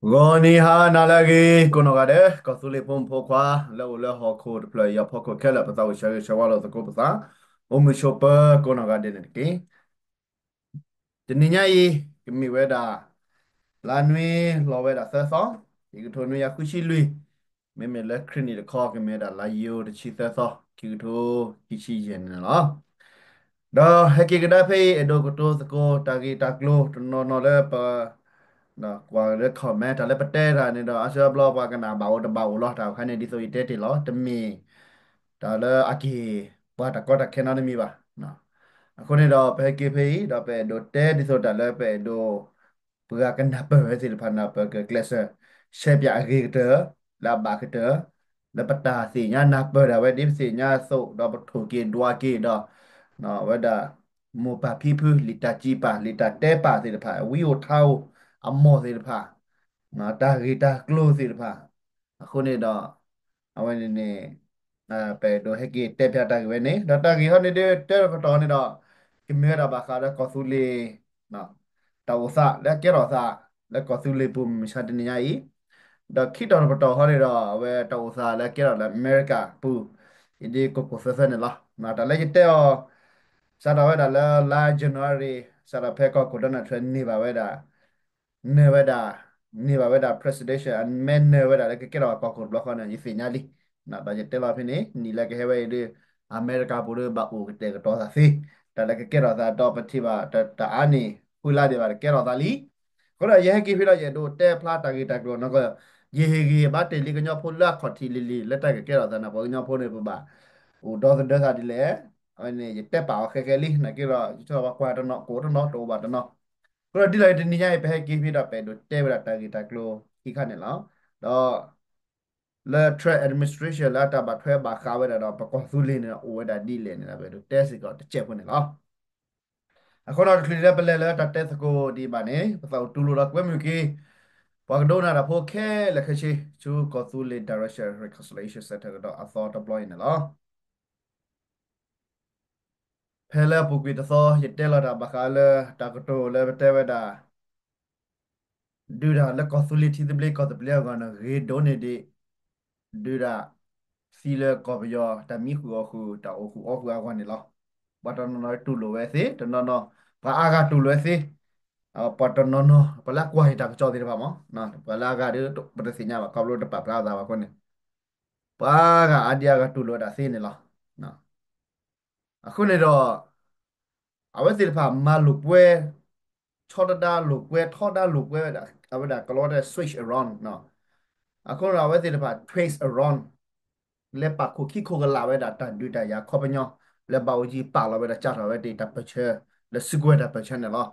ဂီၤနံၤဟါနၤလၢအဂ့ၤ ကိးနီၢ်ဂၤဒဲး ကီၢ်သူလ့ၤဖိမုၣ်ဖိခွါ လၢအိၣ်လၢဟီၣ်ခိၣ်တဖျၢၣ်အံၤအဖီခိၣ်ခဲလၢာ် ပသးအိၣ်ဆၢဂ့ၤဆၢဝါလိာ်သကိးပသး အိၣ်မုာ်ဆိးပၢၤကိးနီၢ်ဂၤဒဲးန့ၣ်တက့ၢ်. တနံၤညါအံၤ ကမ့ၢ်ဝဲဒၣ် လါနွံလီၤဝဲဒၣ်သၢသီ, ခံကထိနွံကယၤဃုဆံလွံၢ်, မ့မ့ၢ်လၢခရံာ်နံၣ်တခီ ကမ့ၢ်ဝဲဒၣ်လါယိၤတဆံသၢသီ ခံကထိခံဆံယဲၢ်န့ၣ်လီၤ. ဒီးဟဲက့ၤကဒါဖဲအံၤ အဲၣ်ဒိးကတိၤသကိးတၢ်ဂ့ၢ်တၢ်ကျိၤတနီၤနီၤလၢပ ကွၢ်လၢ comment တၢ်လၢပတဲတၢ်န့ၣ်ဒီး အါစုအါဘျီပှၤကနၣ်ဘၣ်အိၣ်တဘၣ်အိၣ်လီၤ. တၢ်အခါန့ၣ် ဒ်သိးယတဲတ့ၢ်လီၤ တမ့ၢ်တၢ်လၢအက့ၤပှၤတၢ်ကီတၢ်ခဲနီတမံၤဘၣ်. အဃိန့ၣ်ဒီး ပဟဲက့ၤဖဲအံၤ ဒီးပအဲၣ်ဒိးတဲဒ်သိးတၢ်လၢပအဲၣ်ဒိး ပှၤကနၢ်ပၢၢ်ဝဲသ့ၣ်တဖၣ်န့ၣ် ပကကျဲးစၢး ရှဲပၠးအဂ့ၤကတၢၢ် လၢအဘၣ်ကတၢၢ် လၢပတၢ်သ့ၣ်ညါနၢ်ပၢၢ်ဒၣ်ဝဲဒ်ပသ့ၣ်ညါအသိး ဒီးပထိၣ်က့ၤဒွးက့ၤဒီး ဝဲဒၣ် မိၢ်ပၢ်ဖံဖု လံာ်တၢ်စံးပာ် လံာ်တၢ်တဲပာ်သ့ၣ်တဖၣ် ဝံဧိၤထါဧိၤ အမိၢ်သ့ၣ်တဖၣ် တၢ်ဂ့ၢ်တၢ်ကျိၤသ့ၣ်တဖၣ် အဃိန့ၣ်ဒီး အဝဲန့ၣ်န့ၣ် ပအဲၣ်ဒိးဟဲက့ၤတဲဖျါတၢ်ဂ့ၢ်ဝဲန့ၣ် ဒီးတၢ်ဂ့ၢ်ဟီန့ၣ်ဒ်တဲတကတီၢ်န့ၣ်ဒီး ကမ့ၢ်ဝဲဒၣ်ဘၣ်ဃးလၢကီၢ်သူလ့ၤ တၢ်အိၣ်သးလၢအကဲထီၣ်သး လၢကီၢ်သူလ့ၤပူၤမုၢ်မဆါတနံၤညါအံၤ ဒီးခံတီၤတပတီၢ်ဟီန့ၣ်ဒီး အဝဲတၢ်အိၣ်သးလၢအကဲထီၣ်လၢအမဲရကၤ ပူၤ အံၤဒ်ကိၢ်ကိၢ်သၢသၢန့ၣ်လီၤ. တၢ်လၢယတဲအီၤ စးထီၣ်ဝဲဒၣ်လၢလါ January စးထီၣ်ဖဲကီၢ်ခိၣ် Donald Trump န့ၢ်ဘၣ်ဝဲဒၣ် န့ၢ်ဝဲဒၣ် န့ၢ်ဘၣ်ဝဲဒၣ် presidential အမဲန့ၢ်ဝဲဒၣ်လၢကကဲထီၣ်ကီၢ်ခိၣ်တဘျီဃီန့ၣ် ယသ့ၣ်ညါလံ. ဒီးယတဲလီၤဖဲန့ၣ် နံၣ်လၢကဟဲဝဲအံၤဒီး အမဲရကၤပူၤဒီးဘၣ်အိၣ်ကတဲာ်ကတီၤသးသ့ တၢ်လၢကကဲထီၣ်သးဒီးပထံၣ်ဘၣ်တအါန့ၣ် ဃုလါဒံးဘၣ်တကဲထီၣ်သးလံ. အဃိဒီးယဟဲက့ၤဖဲဒီးယအဲၣ်ဒိးတဲဖျါတၢ်ဂ့ၢ်တၢ်ကျိၤနီၢ်ကီၢ် ယဟ့ၣ်ဂံၢ်ဘါတ့ၢ်လံကညီဖိလၢအခီၣ်ထံးလံၤလံၤ လၢတၢ်ကကဲထီၣ်သးန့ၣ် ပှၤကညီဖိန့ၣ် ပဘၣ်အိၣ်ဒီသဒၢသးဒ်လဲၣ်. အဝဲန့ၣ် ယတဲပာ်အီၤဃဲဃဲလံ နာ်က့ဒီး ယဆိကမိၣ်ပှၤကွၢ်တနီၤ ကိးတနီၤ တအိၣ်ဘၣ်တနီၤ. အဃိဒီးဒ်လဲၣ်တနံၤညါအံၤ ပဟဲက့ၤဖဲဒီးပအဲၣ်ဒိးတဲဝဲဒၣ်တၢ်ဂ့ၢ်တၢ်ကျိၤခံခါန့ၣ်လီၤ. ဒီး လၢ Trump administration လၢအတၢ်ဘၣ်ထွဲဘၣ်ဃးဝဲဒၣ်ဒီး ပကီၢ်သူလ့ၤန့ၣ်ဒီး အိၣ်ဝဲဒၣ်ဒ်လဲၣ်န့ၣ်ဒီး ပအဲၣ်ဒိးတဲစ့ၢ်ကီးတစဲးဖိန့ၣ်လီၤ. အဃိဒီးတချုးလၢပလဲၤလၢတၢ်တဲသကိးဒံးဘၣ်န့ၣ် ပသးအိၣ်တူၢ်လိာ်ဒီးကွဲမုာ်က့ၤ ပှၤကဒိကနၣ်တၢ်ဖိခဲလၢာ်ခဲဆ့ ဆူကီၢ်သူလ့ၤ Direction Reconciliation Center ကဒီးအသီတဘျီအံၤန့ၣ်လီၤ. ဖဲလၢအပူၤကွံာ်တသီ ယတဲလီၤတၢ်ဘၣ်ဃးလၢတၢ်ကတိၤလၢပတဲဝဲဒၣ် ဒုးတၢ်လၢကီၢ်သူလ့ၤထံသဘျ့ကီၢ်သဘျ့အဂီၢ်န့ၣ် ဂ့ၤဒိၣ်န့ၢ်ဒံး ဒုးတၢ်သံလၢကီၢ်ပယီၤတၢ်မံဃုာ်အီၣ်ဃုာ် တၢ်အိၣ်ဃုာ်အီဃုာ်အဂီၢ်န့ၣ်လီၤ. ပှၤတနီၤနီၤတူၢ်လိာ်ဝဲသ့, တနီၤနီၤ ပှၤအါဂၤတူၢ်လိာ်ဝဲသ့, ပှၤတနီၤနီၤ ပှၤလၢအကွၢ်က့ၤတၢ်ကစီၣ်သ့ၣ်တဖၣ်မး, ပှၤလၢအဂၤဒီး ပတသ့ၣ်ညါဘၣ် ခီဖျိတပာ်ဖျါအသးဘၣ်အဃိန့ၣ် ပှၤဂၤအါဒံအါဂၤတူၢ်လိာ်ဝဲဒၣ်သ့န့ၣ်လီၤ. အဃိန့ၣ်ဒီး အဝဲသ့ၣ်တဖၣ်မၤလိာ်ကွဲ ဆီတဒါလိာ်ကွဲ ထီဒါလိာ်ကွဲဝဲဒၣ် အဝဲဒၣ်ကလီတဲ switch around အဃိန့ၣ်ဒီး အဝဲသ့ၣ်တဖၣ် twist around လဲၤပာ်ခိၣ်ခံခိၣ်ကလာ်ဝဲဒၣ်တၢ်ဒုးတၢ်ယၤခီပညီ လၢဘၣ်အိၣ်ကံပာ်လီၤဝဲဒၣ် ကၢ်ထီၣ်ဝဲတ့ၢ်တၢ်ပၢၢ်ဆၢ လၢစုကဝဲၤတၢ်ပၢၢ်ဆၢန့ၣ်လီၤ.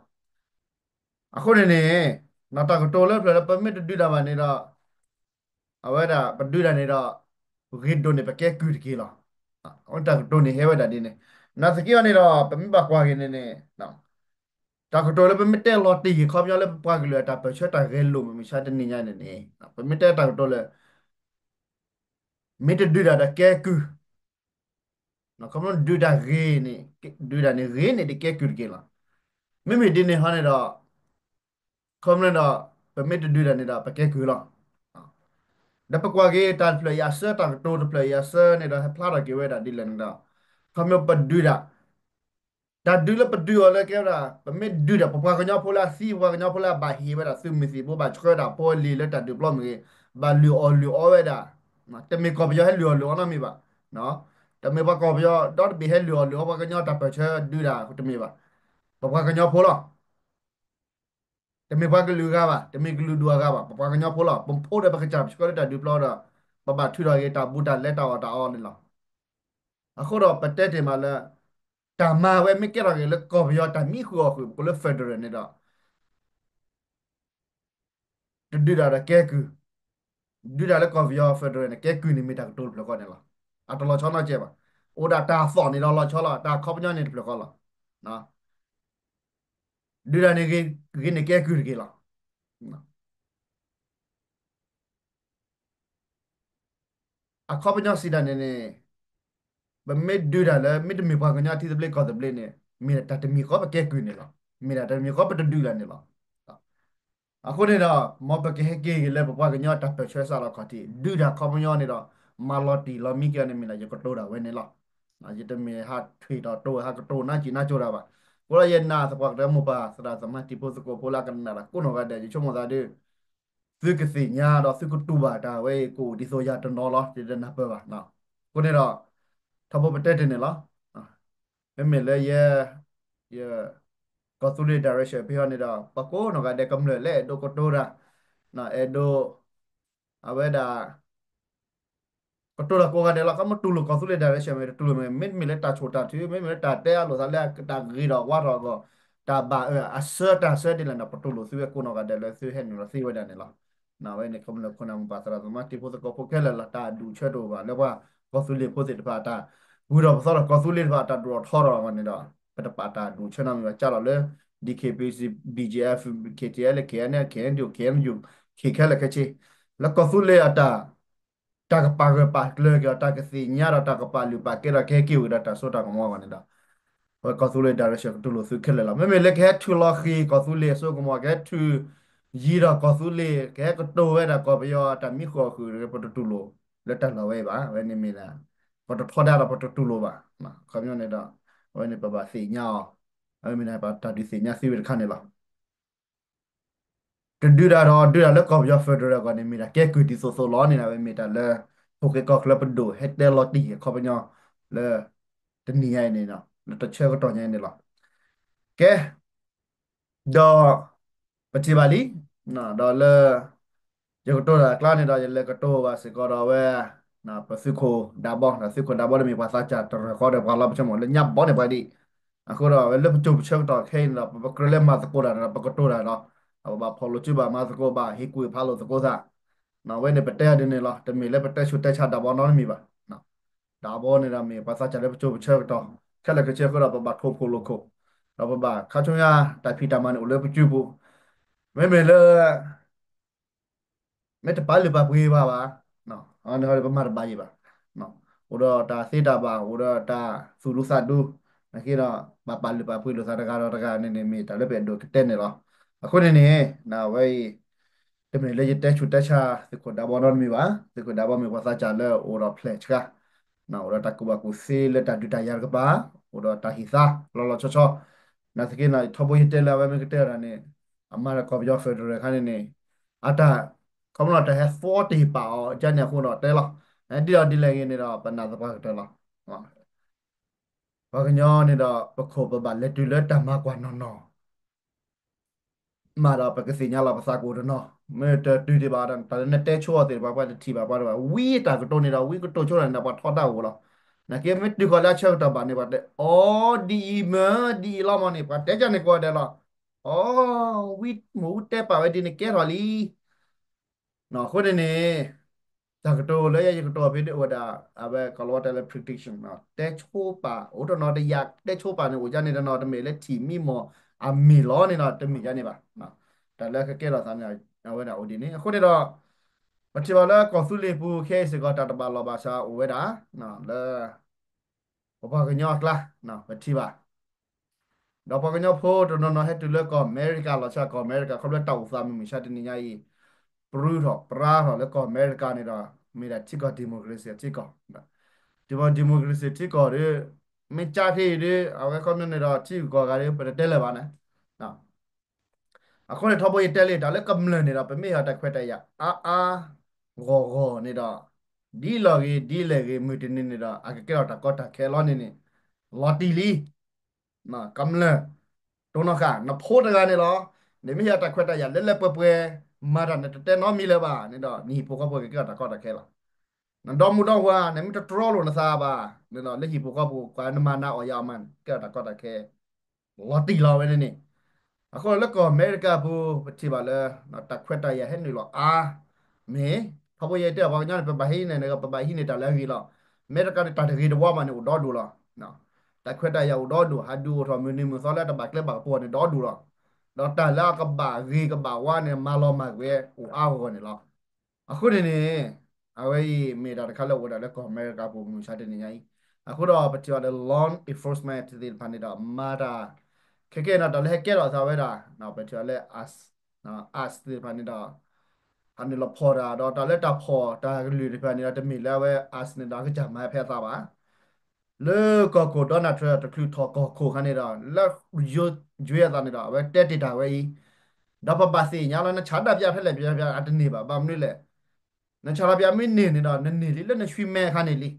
အဃိန့ၣ်န့ၣ် တၢ်ကတိၤလၢဖျၢၣ်လၢပမ့ၢ်တဒုးတၢ်ဘၣ်န့ၣ်ဒီး အဝဲဒၣ်ပဒုးတၢ်န့ၣ်ဒီး ဂ့ၤဒိၣ်န့ၢ်ပကဲကုၢ်တက့ၢ်လီၤ. အဝဲတၢ်ကတိၤန့ၣ်ဟဲဝဲဒၣ်ဒ်န့ၣ် နာ်သက့အီၤန့ၣ်ဒီး ပမ့ၢ်ဘၣ်ကွၢ်က့ၤန့ၣ်န့ၣ် တၢ်ကတိၤလၢပမ့ၢ်တဲလီၤတ့ၢ်ဂ့ၤခီပညီလၢပပှၤကလုာ်အတၢ်ပၢၢ်ဆၢတၢ်ဂဲၤလိာ် မုၢ်မဆါတနံၤညါန့ၣ်န့ၣ် ပမ့ၢ်တဲတၢ်ကတိၤလၢ မ့ၢ်တဒုးတၢ်ဒီးကဲကုၢ် ခီဖျိဒုးတၢ်ဂ့ၤန့ၣ် ဒုးတၢ်န့ၣ်ဂ့ၤန့ၢ်ဒံးကဲကုၢ်တက့ၢ်လီၤ. မ့မ့ၢ်ဒ်န့ၣ်ဟီန့ၣ်ဒီး ခီဖျိဒီး ပမ့ၢ်တဒုးတၢ်န့ၣ်ဒီး ပကဲကုၢ်လီၤ. ဒီးပကွၢ်က့ၤတၢ်တဖျၢၣ်အံၤအဆၢ တၢ်ကတိၤတဖျၢၣ်အံၤအဆၢန့ၣ်ဒီး ဟဲဖျါထီၣ်က့ၤဝဲဒၣ်ဒ်လဲၣ်န့ၣ်ဒီး ခီဖျိပဒုးတၢ် တၢ်ဒုးလၢပဒုးအီၤလၢကဲဝဲဒၣ် ပမ့ၢ်ဒုးတၢ် ပပှၤကညီဖိလၢအသံ ပပှၤကညီဖိလၢအဘၣ်ဟ့ၣ်ဝဲဒၣ်သုးမုၢ်သံၣ်ဘိ ဘၣ်ဆှၢတၢ်ဖိလံၤလၢတၢ်ဒုးပျီမ့ၢ်ဂ့ၤ ဘၣ်လုၢ်အီၣ်လုၢ်အီဝဲဒၣ် တမ့ၢ်ကီၢ်ပယီၤဟဲလုၢ်အီၣ်လုၢ်အီနီတမံၤဘၣ်. တမ့ၢ်ပှၤကီၢ်ပယီၤဒီတဘ့ၣ်ဟဲလုၢ်အီၣ်လုၢ်အီပှၤကညီတၢ်ပၢၢ်ဆၢဒုးတၢ်တမ့ၢ်ဘၣ်. ပပှၤကညီဖိလီၤ. တမ့ၢ်ပှၤကလုာ်အဂၤဘၣ်, တမ့ၢ်ကလုာ်ဒူၣ်အဂၤဘၣ်, ပပှၤကညီဖိလီၤ. ပဖိဒီးပကစၢ်ပဆှၢလၢတၢ်ဒုးပျီဒီး ပဘၣ်ထုးထီၣ်က့ၤတၢ်ဘူးတၢ်လဲတၢ်အီၣ်တၢ်အီန့ၣ်လီၤ. အဃိဒီးပတဲတ့ၢ်မးလၢ တၢ်မၤဝဲမ့ၢ်ကဲထီၣ်က့ၤလၢကီၢ်ပယီၤတၢ်မံဃုာ်အီၣ်ဃုာ် ပကိးလၢ federal န့ၣ်ဒီး တဒုးတၢ်ဒီးကဲကုၢ်, ဒုးတၢ်လၢကီၢ်ပယီၤ federal န့ၣ် ကဲကုၢ်န့ၣ်မ့ၢ်တၢ်ကတိၤတဖျၢၣ်ဃီန့ၣ်လီၤ. အတလီၤဆီနီတစဲးဘၣ်. အိၣ်ဒၣ်တၢ်သီၣ်န့ၣ်ဒီးလီၤဆီလီၤ, တၢ်ခီပညီန့ၣ်တဖျၢၣ်ဃီလီၤ. ဒုးတၢ်န့ၣ်ဂ့ၤန့ၣ်ကဲကုၢ်တက့ၢ်လီၤ. အခီပညီစံးတၢ်န့ၣ်န့ၣ် ပမ့ၢ်ဒုးတၢ်လၢ မ့တမ့ၢ်ပှၤကညီထံသဘျ့ကီၢ်သဘျ့န့ၣ် မ့ၢ်ဒၣ်တၢ်တမံၤဃီပကဲကုၢ်န့ၣ်လီၤ. မ့ၢ်ဒၣ်တၢ်တမံၤဃီပတဒုးတၢ်န့ၣ်လီၤ. အဃိန့ၣ်ဒီး မ်ပကဟဲက့ၤက့ၤလၢပပှၤကညီတၢ်ပၢၢ်ဆၢစးလီၤခီၣ်ထံး ဒုးတၢ်ခီပညီန့ၣ်ဒီး မၤလီၤတံၢ်လီၤမံက့ၤအီၤန့ၣ်မ့ၢ်ဒၣ် ယကတိၤတၢ်ဝဲန့ၣ်လီၤ. ယတမ့ၢ်ဟးထွံၣ်ထီၣ်တိၤ ဟးကတိၤနါစံၣ်နါကၠိတၢ်ဘၣ်. အဃိဒီးယနာ်သပှၢ်ကတၢၢ်မိၢ်ပၢ်သရၣ်သမါတံၤဖိသကိးဖိလၢအကနၣ်တၢ်ကိးနီၢ်ဂၤဒဲး ယဆိကမိၣ်သးဒီး သုကသ့ၣ်ညါဒီးသုကတူၢ်ဘၣ်တၢ်ဝဲအံၤ ကအိၣ်ဒ်သိးယၤတနီၤလီၤ ယတနၢ်ပၢၢ်ဘၣ်. အဃိန့ၣ်ဒီး ထီဘိပတဲတ့ၢ်န့ၣ်လီၤ. မ့မ့ၢ်လၢယ ယ ကီၢ်သူလ့ၤ direction ဖဲအံၤန့ၣ်ဒီး ပှၤကိးနီၢ်ဂၤဒဲးကမျၢၢ်လၢအဲၣ်ဒိးကတိၤတၢ် အဲၣ်ဒိး အဝဲဒၣ် ကတိၤတၢ်ကိးဂၤဒဲးလီၤ. ခီမ့ၢ်တူၢ်လိာ်ကီၢ်သူလ့ၤ direction မ့ၢ်တတူၢ်လိာ်မ့ၢ် မ့တမ့ၢ်လၢတၢ်ဆိၣ်တၢ်ထု မ့မ့ၢ်လၢတၢ်တဲအလိာ်သးလၢတၢ်ဂ့ၤထီၣ်ဝါထီၣ်အဂီၢ် တၢ်ဘၣ်အၢအဆၢတၢ်ဆၢဒ်လဲၣ်န့ၣ် ပတူၢ်လိာ်သုဝဲကိးနီၢ်ဂၤဒဲးလၢသုဟဲနုာ်လီၤသ့ဝဲဒၣ်န့ၣ်လီၤ. အဝဲန့ၣ် ကမျၢၢ်ခိၣ်နၢ်မိၢ်ပၢ်သရၣ်သမါတံၤဖိသကိးဖိခဲလၢာ်လီၤ. တၢ်အဒူၣ်အဆၢတအိၣ်ဘၣ်လၢပှၤကီၢ်သူလ့ၤဖိသ့ၣ်တဖၣ်အတၢ် ဂုၤထီၣ်ပသီထီၣ် ကီၢ်သူလ့ၤတဖၣ်အတၢ်ဒိၣ်ထီၣ်ထီထီၣ်အဂီၢ်န့ၣ်ဒီး ပတပာ်တၢ်ဒူၣ်ဆၢနီတမံၤဘၣ် ကၢ်လီၤလၢ DKBA BGF KTLA KNLA KNDO KNU ခဲခဲလၢာ်ခဲဆ့ လၢကီၢ်သူလ့ၤအတၢ် တၢ်ကပာ်ဂၢၢ်ပာ်ကျၢၤက့ၤအီၤ တၢ်ကသ့ၣ်ညါဒီးတၢ်ကပာ်လုၢ်ပာ်ကဲဒီးကဟဲက့ၤဝဲဒီးတၢ်စိတၢ်ကမီၤအဂီၢ်န့ၣ်ဒီး ဝဲကီၢ်သူလ့ၤ direction ကတူၢ်လိာ်သုခဲလၢာ်လီၤ. မ့မ့ၢ်လၢကဟဲထုးလီၤဃံၤကီၢ်သူလ့ၤအစိကမီၤ ကဟဲထုးယံၤဒီးကီၢ်သူလ့ၤ ကဟဲကတိၤဝဲဒၣ်ကီၢ်ပယီၤတၢ်မံဃုာ်အီၣ်ဃုာ် ပတတူၢ်လိာ်လၢတၢ်လီၢ်ဝဲအံၤဘၣ်. အဝဲန့ၣ်မ့ၢ်ဒၣ် ပတထီဒါဒီးပတတူၢ်လိာ်ဘၣ်. ခီပညီန့ၣ်ဒီး အဝဲန့ၣ်ပဘၣ်သ့ၣ်ညါအီၤ အဝဲမ့ၢ်ဒၣ်ပတၢ်ဒုးသ့ၣ်ညါသ့ဝဲတခါန့ၣ်လီၤ. တဒုးဒၣ်ဒီးဒုးဒၣ်လၢကီၢ်ပယီၤ federal အဂီၢ်န့ၣ် မ့ၢ်ဒၣ်ကဲကုၢ်ဒ်သိးသိးလီၤန့ၣ် အဝဲမ့ၢ်တၢ်လၢ ဖိၣ်ဃဲကီၢ်ချၢပဒိၣ်ဟဲတဲလီၤတံၢ်အခီပညီ လၢ တနံၤညါအံၤန့ၣ် လၢတဆၢကတီၢ်ညါအံၤန့ၣ်လီၤ. ကဲ ဒီး ပထံၣ်ဘၣ်လံ ဒီးလၢ ယကတိၤတၢ်အကျါန့ၣ်ဒီး ယလဲၤကတိၤဘၣ်စ့ၢ်ကီးဒီးအဝဲ ပသုးခိၣ်ဒးဘီ ဒီးသုးခိၣ်ဒးဘီန့ၣ်မ့ၢ်ပှၤသးစၢ်တရၢၢ်ဃီဒီးပှၤလီၤပဆၢမုၢ်လၢညါဘီန့ၣ်ပှၤဒ် အဃိဒီးအဝဲလၢပစိၤပဆၢကတီၢ်ခဲအံၤန့ၣ်ဒီး ပကြၢးလၢမၤသကိးတၢ်န့ၣ်ဒီး ပကတိၤတၢ်ဒီး ပဘၣ်ဖီၣ်လိာ်စုဘၣ်မၤသကိးဘၣ် ဟ့ၣ်ကူၣ်ဖးလိာ်သကိးသး အဝဲန့ၣ်ပတဲအီၤဒ်န့ၣ်လီၤ. တမ့ၢ်လၢပတဲဆူးတဲဆါဒးဘီနီတမံၤဘၣ်. ဒးဘီန့ၣ်ဒီးမ့ၢ်ပှၤသးစၢ်လၢပစိၤပဆၢကတီၢ် ခဲလၢာ်ခဲဆ့အဃိဒီးပဘၣ်ထိၣ်ဖိးလိာ်ခိၣ် ဒီးပဘၣ်ခါဆူညါတၢ်ဖံးတၢ်မၤန့ၣ်အိၣ်လၢပစုပူၤ မ့မ့ၢ်လၢ မ့ၢ်တပာ်လုၢ်ပာ်ပှ့ၤဘၣ်ဘၣ် အန့ၣ်ပမၤတဘၣ်ယံၤဘၣ်. အိၣ်ဒီးတၢ်သ့တၢ်ဘၣ် အိၣ်ဒီးတၢ်သူၣ်ဒူသးဒူ နာ်က့ဒီး ဘၣ်ပာ်လုၢ်ပာ်ပှ့ၤလိာ်သးတဂၤဒီးတဂၤန့ၣ်န့ၣ် မ့ၢ်တၢ်လၢပအဲၣ်ဒိးကတဲန့ၣ်လီၤ. အဃိန့ၣ်န့ၣ် အဝဲအံၤ တမ့ၢ်လၢယတဲဆူးတဲဆါသုးခိၣ်ဒးဘီနီတမံၤဘၣ်. သုးခိၣ်ဒးဘီမ့ၢ်ပှၤသးစၢ်လၢအိၣ်ဒီးဖျဲၣ်ဆှါ အိၣ်ဒီးတၢ်ကူၣ်ဘၣ်ကူၣ်သ့လၢတၢ်ဒုးတၢ်ယၤတကပၤ အိၣ်ဒီးတၢ်ဟံၣ်သါလီၤလီၤဆီဆီ နာ်သက့န့ၣ် ထီဘိယတဲလၢအဝဲမ့ၢ်ကတဲဝဲဒၣ်န့ၣ် အမၤဒီးကီၢ်ပယီၤ federal ခါန့ၣ်န့ၣ် အတၢ် ခီဖျိတၢ်ဟဲသီတ့ၢ်ပာ်အီၤကန့ၣ်အဃိဒီးတဲလီၤ. ဒ်လဲၣ်ဒ်လဲၣ်ဂ့ၤန့ၣ်ဒီး ပနာ်သပှၢ်ကတၢၢ်လီၤ. ပှၤကညီန့ၣ်ဒီး ပခိၣ်ပဘၣ်လဲၤတုၤလၢတၢ်မၤကွၢ်နီၢ်နီၢ် မးဒီးပကသ့ၣ်ညါလီၤပသးကအိၣ်တနီၤ မ့ၢ်တတုၤဒံးဘၣ်ဒီး တၢ်လၢနတဲဆိအီၤသ့ၣ်တဖၣ် ပှၤတထံၣ်ဘၣ်ပှၤတဘၣ် ဝံတၢ်ကတိၤန့ၣ်ဒီး ဝံကတိၤဆိန့ၣ်ဒီး ပှၤထီဒါအိၣ်လီၤ. နာ်က့မ့ၢ်တုၤဃီၤလၢအဆၢကတီၢ်ဘၣ်န့ၣ် ပှၤတဲအီၤ ဒ်အံၤမ့ၢ် ဒ်အံၤလီၤမ့ၢ်န့ၣ် ပှၤတဲကန့ၣ်ကိးဂၤဒဲးလီၤ. အီၤ ဝံမ့ၢ်ဝံတဲပာ်ဝဲဒ်န့ၣ်ကဲထီၣ်လံ အဃိန့ၣ်န့ၣ် တၢ်ကတိၤလၢယဲယကတိၤဖဲန့ၣ်အိၣ်ဝဲဒၣ် အဝဲကီၢ်လီၤဝါတဲလၢ prediction တဲဆိပာ် အိၣ်တနီၤတယာ်တဲဆိပာ်န့ၣ် အိၣ်ဒ်န့ၣ်တနီၤ တမ့ၢ်လၢထံၣ်မံမီၢ်အမ့ၢ်လီၤန့ၣ်ဒီး တမ့ၢ်ဒ်န့ၣ်ဘၣ်. တၢ်လၢကကဲထီၣ်သးန့ၣ် အဝဲဒၣ်အိၣ်ဒ်န့ၣ် အဃိန့ၣ်ဒီး ပထံၣ်ဘၣ်လၢကီၢ်သူလ့ၤပူၤခဲအံၤစ့ၢ်ကီး တၢ်တဘၣ်လီၢ်ဘၣ်စးအိၣ်ဝဲဒၣ် လၢ ပပှၤကညီအကျါ ပထံၣ်ဘၣ် ဒီးပှၤကညီဖိတနီၤနီၤဟဲတုၤလၢကီၢ်အမဲရကၤလီၤဆီ ကီၢ်အမဲရကၤ ခီဖျိတၢ်အိၣ်သးမုၢ်မုၢ်ဆါတနံၤညါအံၤ ပြူထီၣ်ပြါထီၣ်လၢကီၢ်အမဲရကၤန့ၣ်ဒီး မ့ၢ်ဒၣ်ထံကီၢ် democracy ထံကီၢ် ထံကီၢ် democracy ထံကီၢ်ဒီး မ့ၢ်ကၢ်ထံအံၤဒီး အဝဲခီပညီန့ၣ်ဒီး ထံဂုၤကီၢ်ဂၤဒီး ပတတဲလၢၤဘၣ်န့ၣ် အဃိန့ၣ် ထီဘိယတဲလံ တၢ်လၢကမျၢၢ်န့ၣ်ဒီး ပမ့ၢ်ဟ့ၣ်တၢ်ခွဲးတၢ်ယာ်အါအါဂီၢ်ဂီၢ်န့ၣ်ဒီး ဒ်လီၢ်ဂ့ၤ ဒ်လဲၣ်ဂ့ၤ မုၢ်တနံၤန့ၣ်ဒီး အကကဲထီၣ်တၢ်ကီတၢ်ခဲလီၤန့ၣ်န့ၣ် လီၤတံၢ်လံ ကမျၢၢ် တိၢ်နီၣ်ဃာ် နဖိတဂၤန့ၣ်လီၤ. နမ့ၢ်ဟ့ၣ်အတၢ်ခွဲးတၢ်ယာ်လၢလၢပှဲၤပှဲၤ မၤတၢ်နတတဲနီတမံၤလၢၤဘၣ်န့ၣ်ဒီး နဟံၣ်ဖိဃီဖိကကဲထီၣ်တၢ်ကီတၢ်ခဲလီၤ. နဒီမုၢ်ဒီဝၤ နမ့ၢ်တတြီလိာ်နသးဘၣ်န့ၣ်ဒီး လၢဟံၣ်ဖိဃီဖိ ပှၤနမၤနၤအီၣ်ယၤအီၤမးန့ၣ် ကဲထီၣ်တၢ်ကီတၢ်ခဲ လီၤတံၢ်လီၤဝဲန့ၣ်န့ၣ်. အဃိလၢကီၢ်အမဲရကၤပူၤ ပထံၣ်ဘၣ်လၢ တၢ်ခွဲးတၢ်ယာ်ဟဲနုာ်လီၤအါ မ့ၢ် ထီဘိယတဲပှၤကညီန့ၣ် ပဘၣ်ဟံးန့ၣ် ပဘၣ်ဟံးန့ၢ်တၢ်လၢအဂ့ၤလီၤ. အမဲရကၤန့ၣ် တၢ်တဂ့ၤတဝါဘၣ်န့ၣ် အိၣ်ဒီဒူၣ်လီၤ. တၢ်ခွဲးတၢ်ယာ်အိၣ်ဒီဒူၣ် ဟးဒုးအိၣ်ထီၣ်မုၢ်နံၤမုၢ်သီလၢတဘၣ်ကျဲဘၣ်ကပီၤန့ၣ်ဒီဒူၣ်လီၤ. ဒီးတၢ်လၢအကဘၣ်ဂ့ၤကဘၣ်ဝါန့ၣ် မၤလီၤမၢ်ကွံာ်အိၣ်အါဂီၢ်ဂီၢ်န့ၣ်လီၤ. အဃိန့ၣ်န့ၣ် အဝဲအံၤမ့ၢ်တၢ်တခါလၢအိၣ်ဝဲဒၣ်လၢကီၢ်အမဲရကၤပူၤမုၢ်မဆါတနံၤညါအံၤ. အဃိဒီးပထံၣ်ဘၣ်ဒီး law enforcement သ့ၣ်တဖၣ်န့ၣ်ဒီး မၤတၢ် ခဲကဲန့ၣ် တၢ်လၢဟဲကဲထီၣ်သးဝဲဒၣ် ပထံၣ်ဘၣ်လၢ အ ICE သ့ၣ်တဖၣ်န့ၣ်ဒီး ဟးနုာ်လီၤဖီၣ်တၢ် ဒီးတၢ်လၢတၢ်ဖီၣ်တၢ်ကလုၢ်သ့ၣ်တဖၣ်န့ၣ်ဒီး တမ့ၢ်လၢအဝဲ ICE န့ၣ်ဒီး အကစၢ်မၤဖဲအသးဘၣ်. လၢကီၢ်ခိၣ် Donald Trump တချုးထီၣ်ကီၢ်ခိၣ်ခါန့ၣ်ဒီး လၢယွ့အသးန့ၣ်ဒီး အဝဲတဲတ့ၢ်တၢ်ဝဲအံၤ, ဒီးပဘၣ်သ့ၣ်ညါလီၤ နဆန္ဒပြဖဲလဲၣ် ပအတန့ၢ်ဘၣ်. ဘၣ်မနုၤလဲၣ်, နဆန္ဒပြမ့ၢ်န့ၢ်န့ၣ်ဒီး နန့ၢ်လံလၢနဆွံမဲအခါန့ၣ်လံ.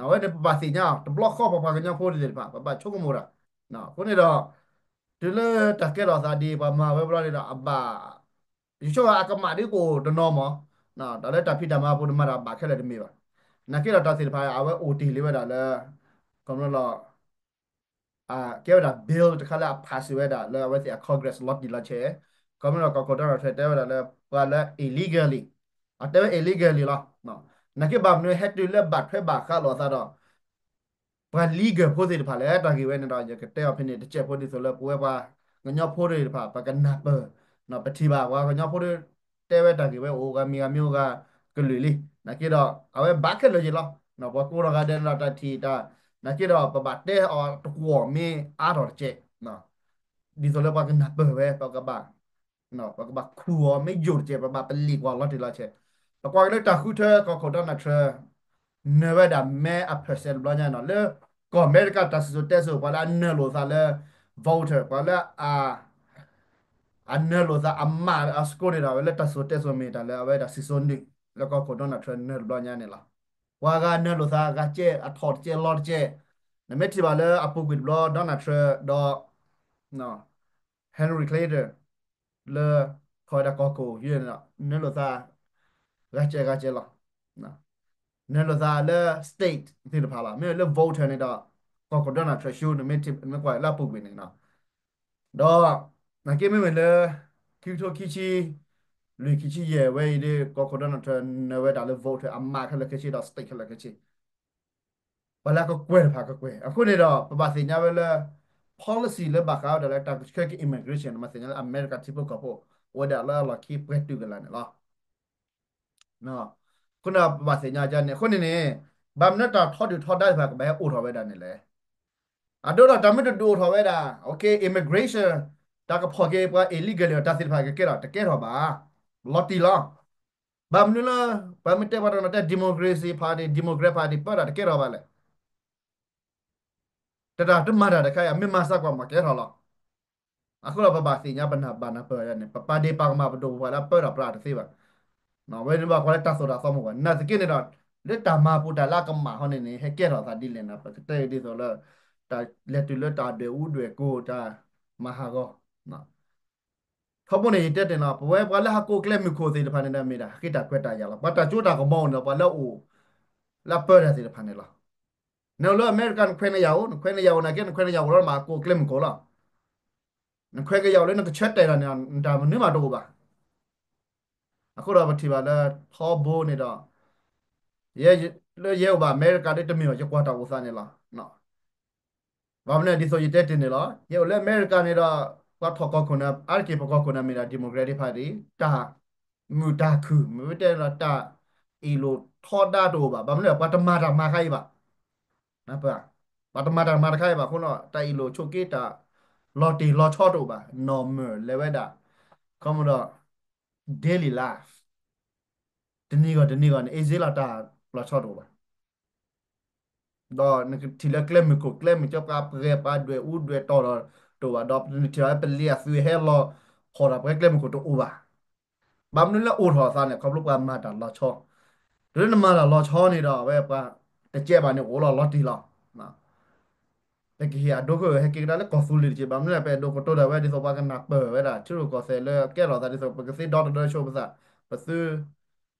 အဝဲန့ၣ်ပဘၣ်သ့ၣ်ညါအီၤ တဘျီဃီပပှၤကညီဖိသ့ၣ်တဖၣ် ပဘၣ်ဆိကမိၣ်တၢ်. အဃိန့ၣ်ဒီး တုၤလၢတၢ်ကဲထီၣ်သးဒ်ပှၤမၤဝဲဘျီန့ၣ်ဒီး အဘၣ် ယဆိကမိၣ်အကမၣ်ဒ်ကအိၣ်တနီၤမး, တၢ်လၢတၢ်ဖံးတၢ်မၤအပူၤ နမၤတၢ်ဘၣ်ခဲလၢာ်တမ့ၢ်ဘၣ်. နာ်က့ဒီးတၢ်သ့ၣ်တဖၣ် အဝဲအိၣ်တ့ၢ်လံဝဲဒၣ်လၢ ခီဖျိလီၤ ကဲဝဲဒၣ် bill တခါလၢအ pass ဝဲဒၣ်လၢအဝဲသ့ၣ်အ Congress လီၤတံၢ်လီၤဆဲး, ခီဖျိလီၤ ကီၢ်ခိၣ် Donald Trump တဲဝဲဒၣ်လၢ ပှၤလၢ illegally, အတဲဝဲ illegally လီၤ. နာ်က့ဘၣ်မနုၤဟဲတုၤလၢဘၣ်ထွဲဘၣ်ဃးလိာ်အသးဒီး ပှၤ legal ဖိသ့ၣ်တဖၣ်လဲၣ် တၢ်ဂ့ၢ်ဝဲန့ၣ်ဒီး ယကတဲအီၤဖဲန့ၣ် တကဲးဖိဒ်သိးလၢပဝဲပှၤကညီဖိသ့ၣ်တဖၣ် ပကနၢ်ပၢၢ်, ပထံၣ်ဘၣ်ပှၤကညီဖိ တဲဝဲတၢ်ဂ့ၢ်ဝဲအိၣ်ဂၤမံၤဂၤမံၤအိၣ်ဂၤကလုာ်လံ. နာ်က့ဒီး အဝဲဘၣ်ခဲလၢာ်ယံၤလီၤ. ပှၤကိးထီၣ်ဂၤဒဲးန့ၣ်ဒီးတၢ်ထံၣ်တၢ်, နာ်က့ဒီး ပဘၣ်တဲအီၤတကွီၢ်မ့ၢ်အါထီၣ်တကဲး, ဒ်သိးလၢပှၤကနၢ်ပၢၢ်ဝဲ ပကဘၣ် ပကဘၣ်ခူၣ်အီၤမ့ၢ်ယိာ်တကဲး ပဘၣ်ပလ့ၣ်ကွၢ်လီၤတံၢ်လီၤဆဲး. ပကွၢ်က့ၤလၢတၢ်ဃုထၢ ကီၢ်ခိၣ် Donald Trump နၢၤဝဲဒၣ်မဲအ percent တဘျီညါန့ၣ်လီၤ. လၢကီၢ်အမဲရကၤတၢ်စံၣ်စိၤတဲစိၤ ပှၤလၢအနၢၤလိာ်သးလၢ voter ပှၤလၢ အနၢၤလိာ်သးအမးအစကိးန့ၣ်ဒီး အဝဲလၢတၢ်စံၣ်စိၤတဲစိၤမ့ၢ်တၢ်လၢအဝဲဒၣ်စံၣ်စိၤနုာ် လၢကီၢ်ခိၣ် Donald Trump နၢၤတဘျီညါန့ၣ်လီၤ. ပှၤဂၤနၢၤလိာ်သးဂၤကဲး အထီၣ်တကဲးလီၤတကဲး, နမ့ၢ်ထံၣ်ဘၣ်လၢအပူၤကွံာ်တဘျီ Donald Trump ဒီး Hillary Clinton လၢ ထီၣ်ဝဲဒၣ်ကီၢ်ခိၣ် နၢၤလိာ်သး ဂၤကဲးဂၤကဲးလီၤ. နၢၤလိာ်သးလၢ state သ့ၣ်တဖၣ်လီၤ. မ့မ့ၢ်လၢ voter န့ၣ်ဒီး ကီၢ်ခိၣ် Donald Trump ရှုံး နမ့ၢ်ကွၢ်လၢအပူၤကွံာ်န့ၣ်လီၤ. ဒီး နာ်က့မ့မ့ၢ်လၢ ခံကထိခံဆံ လွံၢ်ခံဆံယဲၢ်ဝဲအံၤဒီး ကီၢ်ခိၣ် Donald Trump နၢၤဝဲဒၣ်လၢ voter အမးခဲလၢာ်ခဲဆ့ဒီး state ခဲလၢာ်ခဲဆ့ ပှၤလၢအကကွဲၢ်တဖၣ်ကကွဲၢ်. အဃိန့ၣ်ဒီး ပဘၣ်သ့ၣ်ညါဝဲလၢ policy လၢဘၣ်ဃးဝဲဒၣ်လၢတၢ်ကဆှၢက့ၤ immigration မ့ၢ်သ့ၣ်ညါလၢအမဲရကၤထံဖိကီၢ်ဖိ အိၣ်ဝဲဒၣ်လၢအလီၢ်ခံပှဲၤတုၤကလာ်န့ၣ်လီၤ. အဃိန့ၣ်ပဘၣ်သ့ၣ်ညါန့ၣ် အဃိန့ၣ်န့ၣ် ဘၣ်မနုၤတၢ်ထီဒုၣ်ထီဒါတဖၣ်ကဘၣ်ဟဲအိၣ်ထီၣ်ဝဲဒၣ်န့ၣ်လဲၣ်. အဒိဒီးတၢ်မ့ၢ်တဒုးအိၣ်ထီၣ်ဝဲဒၣ် okay immigration တၢ်ကဖီၣ်က့ၤပှၤ illegal တၢ်သ့ၣ်တဖၣ်ကကဲထီၣ် တကဲထီၣ်ဘၣ်. လီၤတံၢ်လီၤ. ဘၣ်မနုၤလၢ ပှၤမ့ၢ်တဲပှၤတနီၤတဲ democracy party democrat party ပၢတၢ်တကဲထီၣ်ဘၣ်လဲၣ်. တၢ်တၢ်တမၤတၢ်တခါအံၤ အမ့ၢ်မၤစၢ်ကွၢ်မ့ၢ်ကဲထီၣ်လီၤ. အဃိဒီးပဘၣ်သ့ၣ်ညါပနၢ်ဘၣ်နၢ်ပၢၢ်န့ၣ် ပပာ်ဒ့ၣ်ပာ်ကမၣ်ပဒိၣ်ပပှၢ်လၢအပၢတၢ်ပြးတသ့ဘၣ်. ဝဲန့ၣ်ဘၣ်ကွၢ်လၢတၢ်သိၣ်တၢ်သီမ့ၢ်ကွၢ် နာ်သက့န့ၣ်ဒီး လၢတၢ်မၤပူၤတၢ်လၢအကမၣ်ဟီန့ၣ်န့ၣ် ဟဲကဲထီၣ်သးဒ်လဲၣ်န့ၣ် ပကတဲဒ်သိးလၢ တၢ်လဲၤတုၤလၢတၢ်ဒွဲၣ်အူဒွဲၣ်ကိၢ်တၢ်မၤဟးဂီၤ ထီဘိန့ၣ် ယတဲတ့ၢ်လီၤ ပဝဲပှၤလၢဟးကိးကျဲမုၢ်ခိၣ်သ့ၣ်တဖၣ်န့ၣ်ဒီးမ့ၢ်ဒၣ် ဟးဃ့တၢ်ကွဲးတၢ်ယာ်လီၤ. ပှၤတၢ်စိတၢ်ကမီၤန့ၣ်ဒီး ပှၤလၢအအိၣ် လၢအပၢတၢ်သ့ၣ်တဖၣ်န့ၣ်လီၤ. နအိၣ်လၢအမဲရကၤ နခွဲးနယာ်အိၣ် နခွဲးနယာ်အိၣ် နာ်က့ နခွဲးနယာ်အိၣ်လီၤမး ကိးကျဲမုၢ်ခိၣ်လီၤ. နခွဲးကယာ်အိၣ်လၢနကဆၢတဲာ်တၢ်န့ၣ် နတၢ်မနုၤမးတအိၣ်ဘၣ်. အဃိဒီးပထံၣ်ဘၣ်လၢထီဘိန့ၣ်ဒီး ယဲ လၢယဲအိၣ်ဘၣ်အမဲရကၤဒီးတမ့ၢ်ဘၣ် ယကွၢ်တၢ်အိၣ်သးန့ၣ်လီၤ. ဘၣ်မနုၤဒ်သိးယတဲတ့ၢ်န့ၣ်လီၤ. ယဲအိၣ်လၢအမဲရကၤန့ၣ်ဒီး ပှၤထီၣ်ကီၢ်ခိၣ်န့ၣ် အါတက့ၢ်ပကီၢ်ခိၣ်န့ၣ်မ့ၢ်ဒၣ် democratic party တၢ်မုာ်တၢ်ခုၣ် မ့ၢ်ဝဲတဲဒီးတၢ်အ့ၣ်လိာ်ထီဒါတအိၣ်ဘၣ်. ဘၣ်မနုၤလဲၣ် ပှၤတမၤတၢ်မၤခါအံၤဘၣ်. ပှၤတမၤတၢ်မၤတခါအံၤဘၣ်အဃိဒီး တၢ်အ့ၣ်လိာ်ဆိးက့ တၢ်လီၤတံၢ်လီၤဆီတအိၣ်ဘၣ်. နီၢ်မုာ်လဲၤဝဲဒၣ် ခီမဒီး daily life တနံၤဂီၢ်တနံၤဂီၢ်န့ၣ် easy လီၤတၢ်လီၤဆီတအိၣ်ဘၣ်. ဒီးနကထံၣ်လၢကျဲမုၢ်ခိၣ် ကျဲမုၢ်ကၠီပှၤပှဲၤပှၤဒွဲၣ်အူဒွဲၣ်တီၤဒီးတအိၣ်ဘၣ်. ဒီးနထံၣ်လၢပလံၤအသွံၣ်ဟဲလီၤ ဖီၣ်တၢ်ပှဲၤကျဲမုၢ်ခိၣ်တအိၣ်ဘၣ်. ဘၣ်မနုၤလၢအိၣ်ထီၣ်အသးန့ၣ် ခီဖျိပှၤမၤတၢ်လီၤဆီ. တုၤလၢနမၤတၢ်လီၤဆီန့ၣ်ဒီး အဝဲပှၤတကဲဘၣ်န့ၣ် အိၣ်လီၤလီၤတံၢ်လီၤ. ပကဟ့ၣ်အဒိခိၣ်ဟဲက့ၤကဒါလၢကီၢ်သူလ့ၤတက့ၢ်. ဘၣ်မနုၤလဲၣ် ပအဲၣ်ဒိးကတိၤတၢ်ဝဲဒ်သိးပှၤကနၢ်ပၢၢ်ဝဲဒၣ် ထံရူၢ်ကီၢ်သဲးလၢကဲထီၣ်သးဒ်သိး ပကသ့ဒီတဒၢဆိပသး ပသု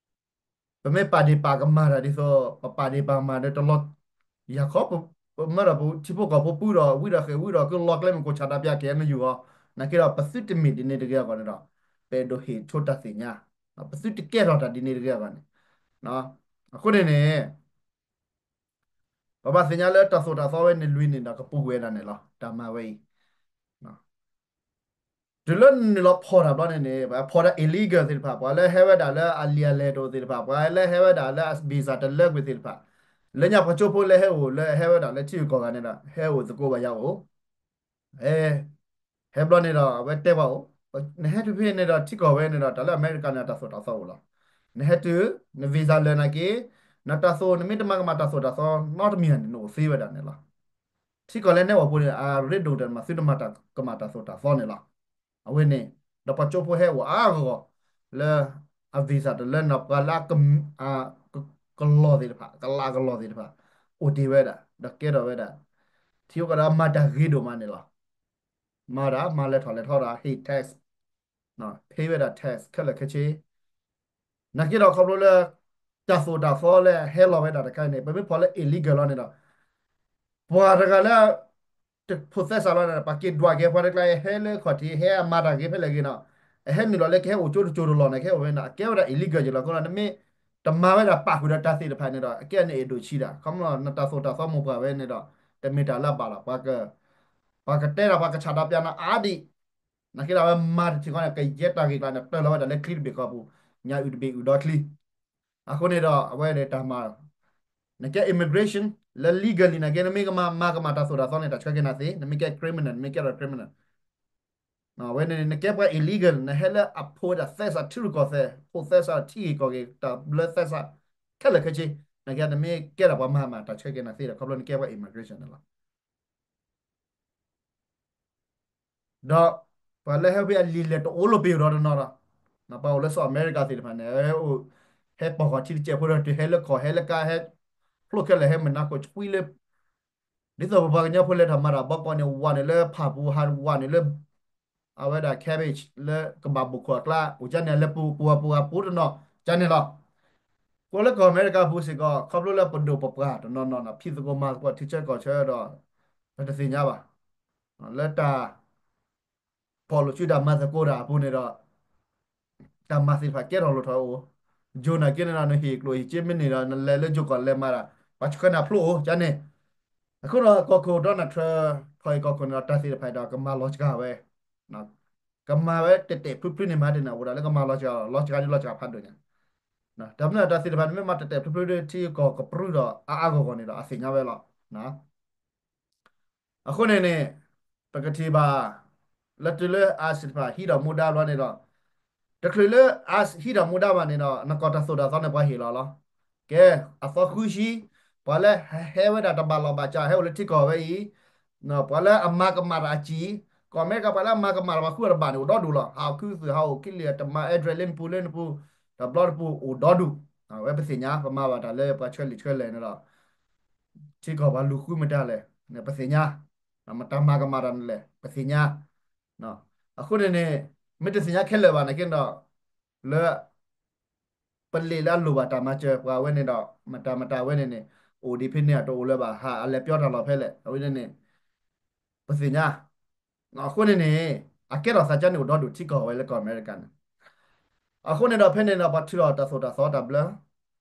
ပမ့ၢ်ပာ်ဒ့ၣ်ပာ်ကမၣ်တၢ်ဒ်သိး ပပာ်ဒ့ၣ်ပာ်ကမၣ်ဒီးတလီၤ ယၤခီ ပမၢဒီးပထံဖိကီၢ်ဖိပုၢ်ဒီး ဝံဒီးဃဲၤဝံဒီးကလီၤကျဲမုၢ်ခိၣ်ဆၣ်တၢ်ပၠးကဲနယူၢ်အီၤ နာ်က့ဒီး ပသုတမ့ၢ်ဒ်န့ၣ်တဂ့ၤအဂီၢ်န့ၣ်ဒီး ပအဲၣ်ဒိးဟ့ၣ်ဆိတၢ်သ့ၣ်ညါ ပသုတကဲထီၣ်တၢ်ဒ်န့ၣ်တဂ့ၤအဂီၢ်န့ၣ် အဃိန့ၣ်န့ၣ် ပဘၣ်သ့ၣ်ညါလၢတၢ်သိၣ်တၢ်သီဝဲန့ၣ်လွံၢ်န့ၣ်ဒီး ကပူၤကွံာ်ဝဲဒၣ်န့ၣ်လီၤ. တၢ်မၤဝဲအံၤ တုၤလၢနနုာ်လီၤဖီၣ်တၢ်ဘျီန့ၣ်န့ၣ် ပှၤဖီၣ်တၢ် illegal သ့ၣ်တဖၣ် ပှၤလၢဟဲဝဲဒၣ်လၢအလံာ်အလဲၢ်တအိၣ်သ့ၣ်တဖၣ် ပှၤလၢဟဲဝဲဒၣ်လၢအ visa တလၢကွံာ်သ့ၣ်တဖၣ် လၢညါပှၤကၠိဖိလၢဟဲအိၣ်လၢဟဲဝဲဒၣ်လၢထံဂုၤကီၢ်ဂၤန့ၣ်ဒီး ဟဲအိၣ်သကိးဘၣ်ယၤအိၣ် ဟဲ ဟဲဘျီန့ၣ်ဒီး အဝဲတဲပှၤအိၣ် နဟဲတုၤဖဲန့ၣ်ဒီး ထံကီၢ်ဝဲန့ၣ်ဒီး တၢ်လၢအမဲရကၤန့ၣ် တၢ်သိၣ်တၢ်သီအိၣ်လီၤ. နဟဲတုၤ န visa လၢာ်နာ်က့ နတၢ်သိၣ် နမ့ၢ်တမၤကမၣ်တၢ်သိၣ်တၢ်သီနီတမံၤန့ၣ် နအိၣ်သ့ဝဲဒၣ်န့ၣ်လီၤ. ထံကီၢ်လၢနဲၣ်အီၤပူၤန့ၣ် အရ့ဒိၣ်တၢ်မၤသုတမၤတၢ်ကမၣ်တၢ်သိၣ်တၢ်သီန့ၣ်လီၤ. အဝဲန့ၣ် ဒီးပှၤကၠိဖိဟဲအိၣ်အါဂီၢ်ဂီၢ် လၢအ visa တလၢန့ၣ် ပှၤလၢ ကလီၢ်သ့ၣ်တဖၣ် ကလးကလီၢ်သ့ၣ်တဖၣ် အိၣ်တ့ၢ်ဝဲဒၣ် ဒီးကဲထီၣ်ဝဲဒၣ် ထံကီၢ်ဒီးမၤတၢ်ဂ့ၤဒိၣ်မးန့ၣ်လီၤ. မၤတၢ် မၤလဲၤထီၣ်လဲၤထီဒီး ဟ့ၣ် tax ဖဲဝဲဒၣ် tax ခဲလၢာ်ခဲဆ့ နာ်က့ဒီးခီဖျိလၢ တၢ်သိၣ်တၢ်သီလၢဟဲလီၤဝဲဒၣ်တခါန့ၣ် ပမ့ၢ်ဖီၣ်လၢ illegal လီၤန့ၣ်ဒီး ပှၤတဂၤလၢ တဖိးသဲစးလီၤန့ၣ် ပှၤက့ၤဒွးက့ၤပှၤတကျါ ဟဲလၢခီၣ်ထံး ဟဲအမၤတၢ်ဂ့ၤဖဲလဲၣ်ဂ့ၤနီၤ အဟဲနုာ်လီၤလၢကဟဲအိၣ်ကၠိတကၠိတလီၢ်န့ၣ် ကဟဲအိၣ်ဝဲန့ၣ် အကဲဝဲဒၣ် illegal ယလီၤ အဃိဒီး နမ့ၢ်တမၤဝဲဒၣ်ပာ်ဃုာ်ဒီးတၢ်သ့ၣ်တဖၣ်န့ၣ်ဒီး အကဲန့ၣ်အဲၣ်ဒိးဆံးဒၣ် ခီဖျိနတၢ်သိၣ်တၢ်သီမိၢ်ပှၢ်ဝဲန့ၣ်ဒီး တမ့ၢ်တၢ်လၢအဘၣ်လီၤ. ပှၤကတဲဒၣ်ပှၤကဆးဒးပျးနၤအါဒံး နာ်က့ဒီးအဝဲမၤတထံၣ်ဃီန့ၣ် ကယဲၢ်တၢ်ဂ့ၢ်ကျါန့ၣ် တၢၢ်လီၤဝဲဒၣ်လၢချံတဘ့ၣ်ဃီပူၤ ညၣ်အုၣ်တဘ့ၣ်အုၣ်ဒီချံ အဃိန့ၣ်ဒီးအဝဲန့ၣ်တၢ်မၤ နကဲ immigration လၢ legally နာ်က့ နမ့ၢ်ကမၤ မၤကမၣ်တၢ်သိၣ်တၢ်သီန့ၣ် တၢ်ဆှၢက့ၤနၤသ့ နမ့ၢ်ကဲ criminal နမ့ၢ်ကဲထီၣ် criminal အဝဲန့ၣ် နကဲပှၤ illegal နဟဲလၢအဖိးဝဲဒၣ်သဲစးထံရူၢ်ကီၢ်သဲး ဖိးသဲစးထံဂ့ၢ်ကီၢ်ဂ့ၢ် တၢ်ဘျၢသဲစး ခဲလၢာ်ခဲဆ့ နာ်က့ နမ့ၢ်ကဲထီၣ်ပှၤမၤမၤတၢ်ဆှၢက့ၤနၤသ့ဒီး ခီဖျိနကဲပှၤ immigration န့ၣ်လီၤ. ဒီးပှၤလၢဟဲဖဲအလံာ်လဲၢ်တအိၣ်လၢပယိၤဒီးတနီၤဒီး ပှၤအိၣ်လၢစီၤအမဲရကၤသ့ၣ်တဖၣ်န့ၣ် ဟဲပိာ်ဃီၤထံတစဲးဖိဒီး တုၤဟဲလၢခီၣ်ဟဲလၢကါဟဲ ဖျိခဲလၢာ်ဟဲမုၢ်နၤကိးကွံလၢ ဒ်သိးပပှၤကညီဖိလဲၤထီၣ်မၤတၢ်ဘီကီးန့ၣ် ဝးနုာ်လၢဖးပူၤ ဟးဝးနုာ်လၢ အဝဲဒၣ် cabbage လၢကဘၣ်ဘိၣ်ခိၣ်အကျါ အိၣ်ကၠါန့ၣ် လၢပူၤပူၤပူၤအပူၤတနီၤ ကၠါန့ၣ်လီၤ. ကိးလၢကီၢ်အမဲရကၤပူၤစ့ၢ်ကီး ခီဖျိလၢပဒိၣ်ပပှၢ်တနီၤနီၤန့ၣ် ဖံးသကိးမၤသကိးထံဆၢကီၢ်ဆၢဒီး ပတသ့ၣ်ညါဘၣ် လၢတၢ် ဖီၣ်လိာ်စုတၢ်မၤသကိးတၢ်အပူၤန့ၣ်ဒီး တၢ်မၤသ့ၣ်တဖၣ်ကဲထီၣ်လိၣ်ထီၣ်အိၣ်, ယိၤနာ်က့န့ၣ်ဒီး နဟ့ၣ်ကျိၣ်ဟ့ၣ်စ့မ့ၢ်န့ၣ်ဒီး နလဲၤလၢယိၤကီၢ်လဲၤမၤတၢ် ပှၤဆှၢနၤဖျိအိၣ်ကၠါန့ၣ်, အဃိဒီးကီၢ်ခိၣ် Donald Trump ထီၣ်အံၤကီၢ်ခိၣ်န့ၣ်ဒီး တၢ်သ့ၣ်တဖၣ်ဒီးကမၤလီၤစှၤဝဲ, ကမၤဝဲတဲာ်တဲာ်ဖျုးဖျုးန့ၣ်မၤဒ်န့ၣ် အိၣ်ဒၣ်လၢကမၤလီၤစှၤ လီၤစှၤဒ်လီၤစှၤဖးဒိၣ်ညါ, တၢ်မနုၤတၢ်သ့ၣ်တဖၣ်န့ၣ် မ့ၢ်မၤတဲာ်တဲာ်ဖျုးဖျုးဒီး ထံကီၢ်ကပြုၢ်ဒီးအါအါဂီၢ်ဂီၢ်န့ၣ်ဒီး အသ့ၣ်ညါဝဲလီၤ. အဃိန့ၣ်န့ၣ် ပကထံၣ်ဘၣ် လၢတုၤလၢ ICE သ့ၣ်တဖၣ်ဟံးဒီးမူဒါဘျီန့ၣ်ဒီး တချုးလၢ ICE ဟံးဒီးမူဒါဘၣ်န့ၣ်ဒီး နကီၢ်တၢ်သိၣ်တၢ်သီန့ၣ် ပှၤဟ့ၣ်လီၤလီၤ. ကဲ အသီဃုဆံ ပှၤလၢဟဲဝဲဒၣ်တဘၣ်လီၢ်ဘၣ်စး ဟဲအိၣ်လၢထံကီၢ်ဝဲအံၤ, ပှၤလၢအမၤကမၣ်တၢ်အစံၣ်, ကီၢ်အမဲရကၤ ပှၤလၢအမၤကမၣ်တၢ်ဘၣ်ဃုအီၤတဘၣ်န့ၣ် အိၣ်ဒီဒူၣ်လီၤ. ဟးအိၣ်ခုသူၣ် ဟးအိၣ်ခံလံၤ တမၤ address လၢနပူၤလၢနပူၤ, တဘျီတပူၤအိၣ်ဒီဒူၣ်, အဝဲပသ့ၣ်ညါ ပမၤဘၣ်တၢ်လၢပှၤဆှၢလံာ်ဆှၢလဲၢ်န့ၣ်ဒီး ထံကီၢ်ပှၤလူၤဃုမတၤလဲၣ်န့ၣ် ပသ့ၣ်ညါ, မတၤမၤကမၣ်တၢ်န့ၣ်လဲၣ် ပသ့ၣ်ညါ. အဃိန့ၣ်န့ၣ် မ့ၢ်တသ့ၣ်ညါခဲလၢာ်ဘၣ်နာ်က့ဒီး လၢ ပလံာ်လၢအလိၣ်ဘၣ်တၢ်မၤစၢၤပှၤဝဲန့ၣ်ဒီး မတၤမတၤဝဲန့ၣ်န့ၣ် အိၣ်ဒံးဖဲန့ၣ် အတအိၣ်လၢၤဘၣ် ဟးအလဲၤပျီတၢ်လီၤဖဲလဲၣ် အဝဲန့ၣ်န့ၣ် ပသ့ၣ်ညါ. အဃိန့ၣ်န့ၣ် အကဲထီၣ်သးကၠါန့ၣ်အိၣ်ဒီဒူၣ်ထံကီၢ်ဝဲလၢကီၢ်အမဲရကၤန့ၣ် အဃိန့ၣ်ဒီးဖဲန့ၣ်ဒီး ပှၤထုးထီၣ်တၢ်သိၣ်တၢ်သီတၢ်ဘျၢ,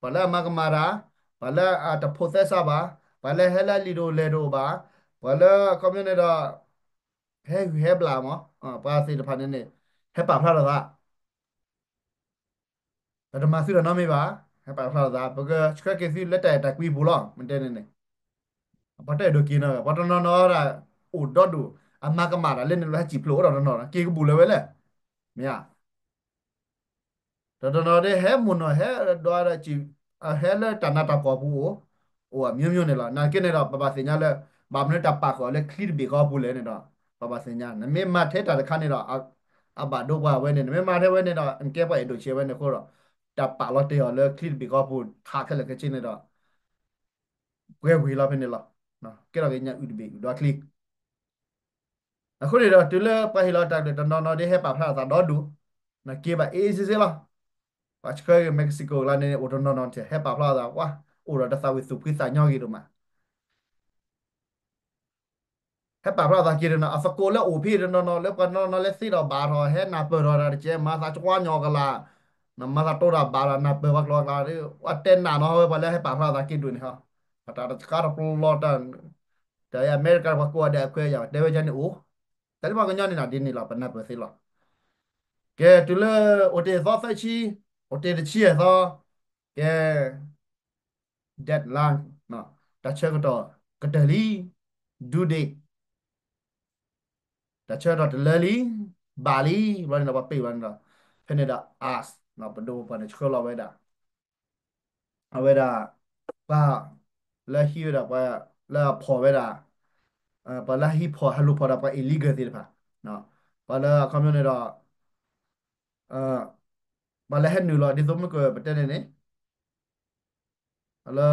ပှၤလၢအမၤကမၣ်တၢ်, ပှၤလၢအတဖိးသဲစးဘၣ်, ပှၤလၢဟဲလၢအလံာ်တအိၣ်လဲၢ်တအိၣ်ဘၣ်, ပှၤလၢအခီပညီန့ၣ်ဒီး ဟဲဂုာ်ဟဲဘျၣ်မး, ပှၤသ့ၣ်တဖၣ်န့ၣ်န့ၣ် ဟဲပာ်ဖျါထီၣ်သး ပတမၤသုတၢ်နီတမံၤဘၣ်, ဟဲပာ်ဖျါထီၣ်သး ပကဆှၢက့ၤသုလၢတၢ်အဲၣ်တၢ်ကွံအပူၤလီၤ. မ့ၢ်တဲန့ၣ်န့ၣ် ပှၤတအဲၣ်ဒိးက့ၤနီၤ ပှၤတနီၤနီၤဒၣ် အိၣ်ဒီဒူၣ် အမၤကမၣ်တၢ်လၢန့ၣ်လီၤ ဟဲစံၣ်ဖျိးအိၣ်ဒီးတနီၤနီၤ က့ၤကဘူၣ်လၢၤဝဲလဲၣ်, မ့ၢ်ဧါ. တနီၤနီၤဒ်ဟဲမိၢ်နီၤ ဟဲဒွးဒီးစံၣ် ဟဲလၢတၢ်နးတၢ်ဖှီၣ်အပူၤအိၣ်, အိၣ်အမျိုးမျိုးန့ၣ်လီၤ. နာ်က့န့ၣ်ဒီး ပဘၣ်သ့ၣ်ညါလၢ ဘၣ်မနုၤတၢ်ပာ်ဃုာ်အီၤလၢချံတဘ့ၣ်ဃီအပူၤလဲၣ်န့ၣ်ဒီး ပဘၣ်သ့ၣ်ညါ နမ့ၢ်မၤထဲတၢ်တခါန့ၣ်ဒီး အဘၣ်ဒိပှၤဝဲန့ၣ် နမ့ၢ်မၤထဲဝဲန့ၣ်ဒီး နကဲပှၤအဲၣ်ဒိးဆံးဝဲန့ၣ်အဃိဒီး တၢ်ပာ်လီၤတဲာ်အီၤလၢချံတဘ့ၣ်ဃီအပူၤ ထးခဲလၢာ်ခဲဆ့န့ၣ်ဒီး ပှဲၤဝံၤလီၤဖဲန့ၣ်လီၤ. ကဲထီၣ်က့ၤညၣ်အုၣ်တဘ့ၣ်အုၣ်ဒီချံ အဃိန့ၣ်ဒီး တုၤလၢပှၤဟ့ၣ်လီၤတၢ်ကလုၢ်တနီၤနီၤဒ်ဟဲပာ်ဖျါအသးဒီဒူၣ်, နက့ၤဘၣ်အ့စ့စ့လီၤ. ပှၤဆှၢက့ၤ Mexico ကျါန့ၣ် အိၣ်တနီၤနီၤထဲ ဟဲပာ်ဖျါအသး ပှၤအိၣ်ဒီးတၢ်သးဝံၣ်သူၣ်ဖှံသးညီဂ့ၤဒိၣ်မး ဟဲပာ်ဖျါအသးက့ၤတနီၤ အသကိးလၢအိၣ်ဖဲတနီၤနီၤ လၢပှၤနီၤနီၤလၢသ့ထီၣ်ဘၣ်ထီၣ် ဟဲနၢ်ပၢၢ်ထီၣ်တၢ်တကဲ မၤသးကွၢ်ညီကလာ်, မၤသးတိၢ်တၢ်ဘၣ်ဒီးနၢ်ပၢၢ်ပှၤကျိၤကျါ, အတဲနးနီၤဝဲပှၤလၢဟဲပာ်ဖျါအသးက့ၤဒိၣ်န့ၣ်ဟီ, တၢ်တခါတပျီတၢ်, တၢ်အမဲရကၤပှၤကိးဂၤဒဲးအခွဲးယာ် တဲဝဲဒ်န့ၣ်အိၣ်, တၢ်လၢပှၤကညီန့ၣ်နၤဒ်န့ၣ်လီၤ ပနၢ်ပၢၢ်သ့လီၤ. ကဲ တုၤလၢအိၣ်တ့ၢ်သီသၢဆံ, အိၣ်တ့ၢ်တဆံယဲၢ်သီ, ကဲ deadline တၢ်ဆၢကတီၢ်ကတၢၢ်လံ, due date တၢ်ဆၢကတီၢ်တလၢလံ, ဘၣ်လံဘျီန့ၣ်ဒီး ပှၤပ့ၢ်ဘျီန့ၣ်ဒီး ဖဲန့ၣ်ဒီး ICE ပဒိၣ်ပှၤန့ၣ်ဆှၢလီၤဝဲဒၣ် အဝဲဒၣ် ပှၤ လၢဟံးဝဲဒၣ်ပှၤ လၢအဖီၣ်ဝဲဒၣ် ပှၤလၢဟံးဖီၣ်ဟးလူၤဖီၣ်ဒၣ်ပှၤ illegal သ့ၣ်တဖၣ် ပှၤလၢအခီပညီန့ၣ်ဒီး ပှၤလၢဟဲနုာ်လီၤဒ်သိးမ့ၢ်ကပတဲန့ၣ်န့ၣ် လၢ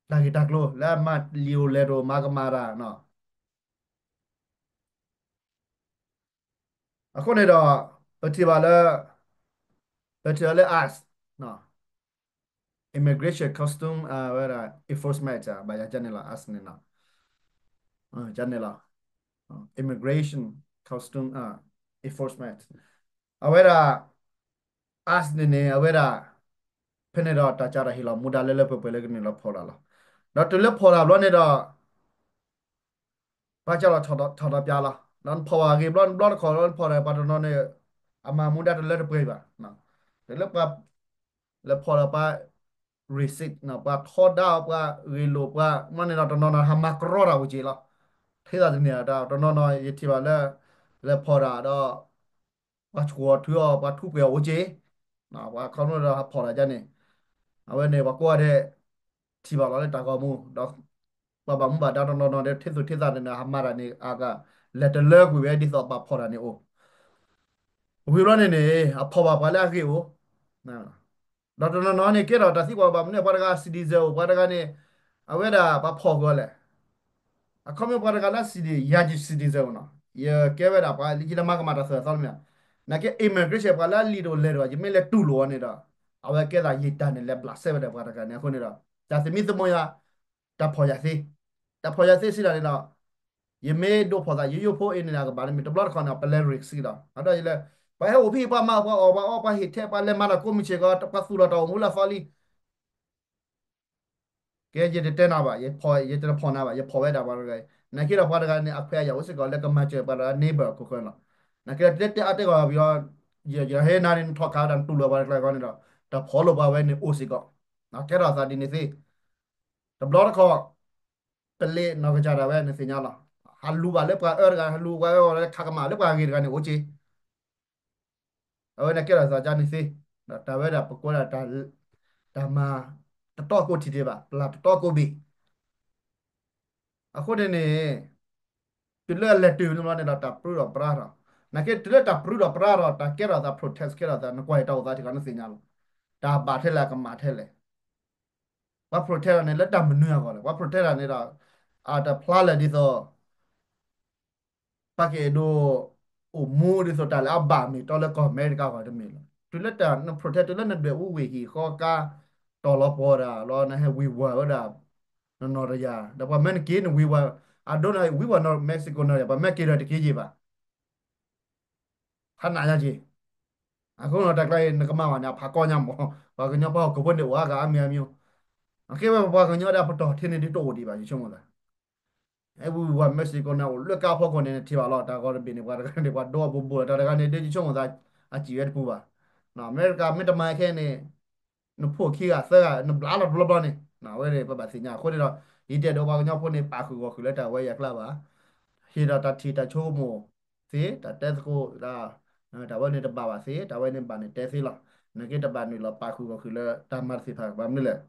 တၢ်ဂ့ၢ်တၢ်ကျိၤ လၢအမၤလံာ်အိၣ်လဲၢ်တအိၣ် မၤကမၣ်တၢ် အဃိန့ၣ်ဒီး ပထံၣ်ဘၣ်လၢ ပထံၣ်ဘၣ်လၢ ICE, Immigration Custom ဝဲဒၣ် Enforcement ဘၣ်ယၤကန့ၣ်လီၤ ICE န့ၣ်လီၤ ကန့ၣ်လီၤ Immigration Custom Enforcement အဝဲဒၣ် ICE န့ၣ်န့ၣ် အဝဲဒၣ် ဖဲန့ၣ်ဒီးတၢ်ကးထီၣ်ဟ့ၣ်လီၤမူဒါလၢလၢပှဲၤပှဲၤလၢကနုာ်လီၤဖီၣ်တၢ်လီၤ. ဒီးတုၤလၢဖီၣ်တၢ်ဘျီန့ၣ်ဒီး ပှၤကးလီၤထီၣ်ထီၣ်ပျါလီၤ. ဒီးနဖီၣ်ဘၣ်ဂ့ၤဘျီ နဘျီတခီၣ်လီၤ နဖီၣ်တၢ်ပှၤတနီၤန့ၣ် အမၤမူဒါတလၢတပှဲၤဘၣ်. တုၤလၢပှၤ လဲၤဖီၣ်ဒီးပှၤ receipt ပှၤထီဒါအီၤ ပှၤဂ့ၢ်လိာ်ပှၤ မ့ၢ်န့ၣ်ဒီးတနီၤနီၤဟးမၤကြီတၢ်အိၣ်က့ၤလီၤ. ထဲသိးတန့ၢ်တၢ်တနီၤနီၤ ယထံၣ်ဘၣ်လၢ လဲၤဖီၣ်တၢ်ဒီး ပှၤဆှိၣ်အီၤထုအီၤ ပှၤထူပှဲၤအီၤအိၣ်က့ၤ ပှၤခီဖျိဒီးဟးဖီၣ်တၢ်ကန့ၣ် အဝဲန့ၣ် ပှၤကိးဂၤဒဲး ထံၣ်ဘၣ်လီၤလၢတၢ်ဂီၤမူ ဒီး ပှၤဘၣ်မူဘၣ်ဒါတနီၤနီၤဒီး ထဲသိးထဲသးန့ၣ် ဟးမၤတၢ်န့ၣ် အက လဲၤတလၢကွံာ်ဝဲဒ်သိးဘၣ်ဖီၣ်တၢ်န့ၣ်အိၣ် ဝံၤဘျီန့ၣ်န့ၣ် အဖီၣ်ဘၣ်ပှၤလၢအဂ့ၤအိၣ် ဒီးတနီၤနီၤန့ၣ် ကဲထီၣ်တၢ်သံကွၢ်ဘၣ်မနုၤ ပှၤတဂၤ citizen အိၣ် ပှၤတဂၤန့ၣ် အဝဲဒၣ်ပှၤဖီၣ်ဃုာ်အီၤလဲၣ် အခီပညီပှၤတဂၤလၢ citizen ယၤ citizen နီၤ ယကဲဝဲဒၣ်ပှၤလၢယတမၤကမၣ်တၢ်သၢသီလၢမ့ၢ် နာ်က့ immigration ပှၤလၢအလံာ်တအိၣ်လဲၢ်တအိၣ် ယမ့ၢ်လဲၤတူၢ်လိာ်အီၤန့ၣ်ဒီး အဝဲကဲသးယံာ်တၢ်န့ၣ် လဲၤဘျးစဲဝဲဒၣ်ပှၤတဂၤန့ၣ် အဃိန့ၣ်ဒီး တၢ်သမံသမိးယၤ တၢ်ဖီၣ်ယၤသ့ တၢ်ဖီၣ်ယၤသ့စံးဒၣ်န့ၣ်ဒီး ယမ့ၢ်ဒိးဖီၣ်သး ယယိၣ်ဖိအံၤန့ၣ် အကဘၣ်န့ၣ်မ့ၢ်တဘျီတခီၣ်န့ၣ် ပလဲၤ risk စံးဒီး အဒီးယလဲၤ ပှၤဟဲအိၣ်ဖဲအံၤ ပှၤမၤပှၤအီၣ်ပှၤအီပှၤဟ့ၣ်ထဲပှၤလဲၤမၤတၢ်ကိးမုၢ်ဆ့ၣ်ကီး ပှၤသူၣ်လီၤတၢ်အိၣ်မူလၢအသီလံ ကဲ ယတတဲနၤဘၣ် ယဖီၣ် ယတဖီၣ်နၤဘၣ် ယဖီၣ်ဝဲဒၣ်ပှၤတဂၤအံၤ နာ်က့ဒီးပှၤတဂၤန့ၣ် အခွဲးအယာ်အိၣ်စ့ၢ်ကီးလၢကမၤစၢၤပှၤတဂၤ neighbor အခိၣ်ဃၢၤလီၤ. နာ်က့ဒီးတဲတဲအါတဲဂီၢ်ပယီၤ ယဟဲနၤန့ၣ် နထီၣ်ခးဝဲဒၣ်နတူၢ်လိာ်ပှၤတဂၤအဂီၢ်န့ၣ်ဒီး တၢ်ဖီၣ်လိာ်ပှၤဝဲန့ၣ်အိၣ်စ့ၢ်ကီး ကဲထီၣ်သးဒ်န့ၣ်သ့ တဘျီတခီၣ် ကလ့နီၢ်ကစၢ်ဒၣ်ဝဲနသ့ၣ်ညါလီၤ. ဟးလူၤဘၣ်လၢပှၤအၢတဂၤ ဟးလူၤဝဲဝဲလၢခးကမၣ်လၢပှၤဂ့ၤတဂၤန့ၣ်အိၣ်က့ၤ အဝဲန့ၣ်ကဲထီၣ်သးဒ်န့ၣ်သ့ ဒီးတၢ်ဝဲဒၣ်ပကိးဒၣ် တၢ်မၤ တတီၢ်ကိးထံၣ်တ့ၢ်ဘၣ် ပျၢ်တတီၢ်ကိးဘ့ၣ် အဃိန့ၣ်န့ၣ် တုၤလၢအလဲၤတုၤန့ၣ်ဘျီန့ၣ်ဒီး တၢ်ပြူဒီးပြါထီၣ် နာ်က့တုၤလၢတၢ်ပြူဒီးပြါထီၣ် တၢ်ကဲထီၣ်သး protest ကဲထီၣ်သး နကွၢ်အံၤတၢ်အိၣ်သးထံၣ်ကီးနသ့ၣ်ညါလီၤ. တၢ်ဘၣ်ထဲလဲၣ် အကမၣ်ထဲလဲၣ် ပှၤ protest န့ၣ် လၢတၢ်မနုၤအဂီၢ်လဲၣ် ပှၤ protest န့ၣ်ဒီး အတဖျါလၢာ်ဒ်သိး ပှၤကအဲၣ်ဒိး အိၣ်မူဒ်သိးတၢ်လၢအဘၣ်မ့ၢ်တီလၢကီၢ်အမဲရကၤဂီၢ်တမ့ၢ်လီၤ. တုၤလၢတၢ်န protest တုၤလၢနဒွဲၣ်အူဝ့ၢ်ဟံၣ်ဃီကါ တီၢ်လီၤပှီၢ်ဒၣ်လီၤ နဟဲဝံၤဝၤဝဲဒၣ် နနီၢ်တယၢ် ဒီးပှၤမၢနက့ၤနဝံၤဝၤ အဒိနဝံၤဝၤနီၢ် Mexico နီၢ်တယၢ် ပှၤမၢက့ၤဒီးတက့ၤယံၤဘၣ် ခါနးညါက့ၤ အဃိန့ၣ်တၢ်ကျါအံၤ နကမၤဘၣ်န့ၣ် အဖးကီညါမး ပှၤကညီပှၤဟီၣ်ခိၣ်ဖိန့ၣ်အိၣ်အါဂၤအါမံၤအါမံၤ အကဲဝဲပပှၤကညီဒၣ်ပတီၢ်ထဲန့ၣ်ဒ်တအိၣ်ဒံးဘၣ် ယဆိကမိၣ်သး ဟဲဝံၤဝၤ Mexico န့ၣ် အိၣ်လၢကါဖီခိၣ်န့ၣ် နထံၣ်ဘၣ်လီၤ တၢ်ဂီၤတဘ့ၣ်န့ၣ် ပှၤတဂၤန့ၣ် ပှၤဒိအဘိဘိလီၤ တၢ်တဂၤန့ၣ် ဒ်ယဆိကမိၣ်သး အစံၣ်ဝဲတပူၤဘၣ် အမဲရကၤမ့ၢ်တမၤခဲန့ၣ် နဖိခံဂၤသၢဂၤ နဘျါလီၤတဘျီဘျီန့ၣ် အဝဲန့ၣ် ပဘၣ်သ့ၣ်ညါ အဃိန့ၣ်ဒီး ယတအဲၣ်ဒိးပှၤကညီဖိန့ၣ် ပာ်ဃုာ်ဂီၢ်ဃုာ်လၢတၢ်ဝဲအံၤအကျါဘၣ် ဟ့ၣ်ဒီးတၢ်ထံၣ်တၢ်ဆိကမိၣ်သ့ တၢ်တဲသကိး တၢ်ဝဲန့ၣ်တဘၣ်ဘၣ်သ့ တၢ်ဝဲန့ၣ်ဘၣ်န့ၣ်တဲသ့လီၤ နာ်က့တဘၣ်နုာ်လီၤပာ်ဃုာ်ဂီၢ်ဃုာ်လၢတၢ်မၤတသ့ၣ်တဖၣ် ဘၣ်မနုၤလဲၣ်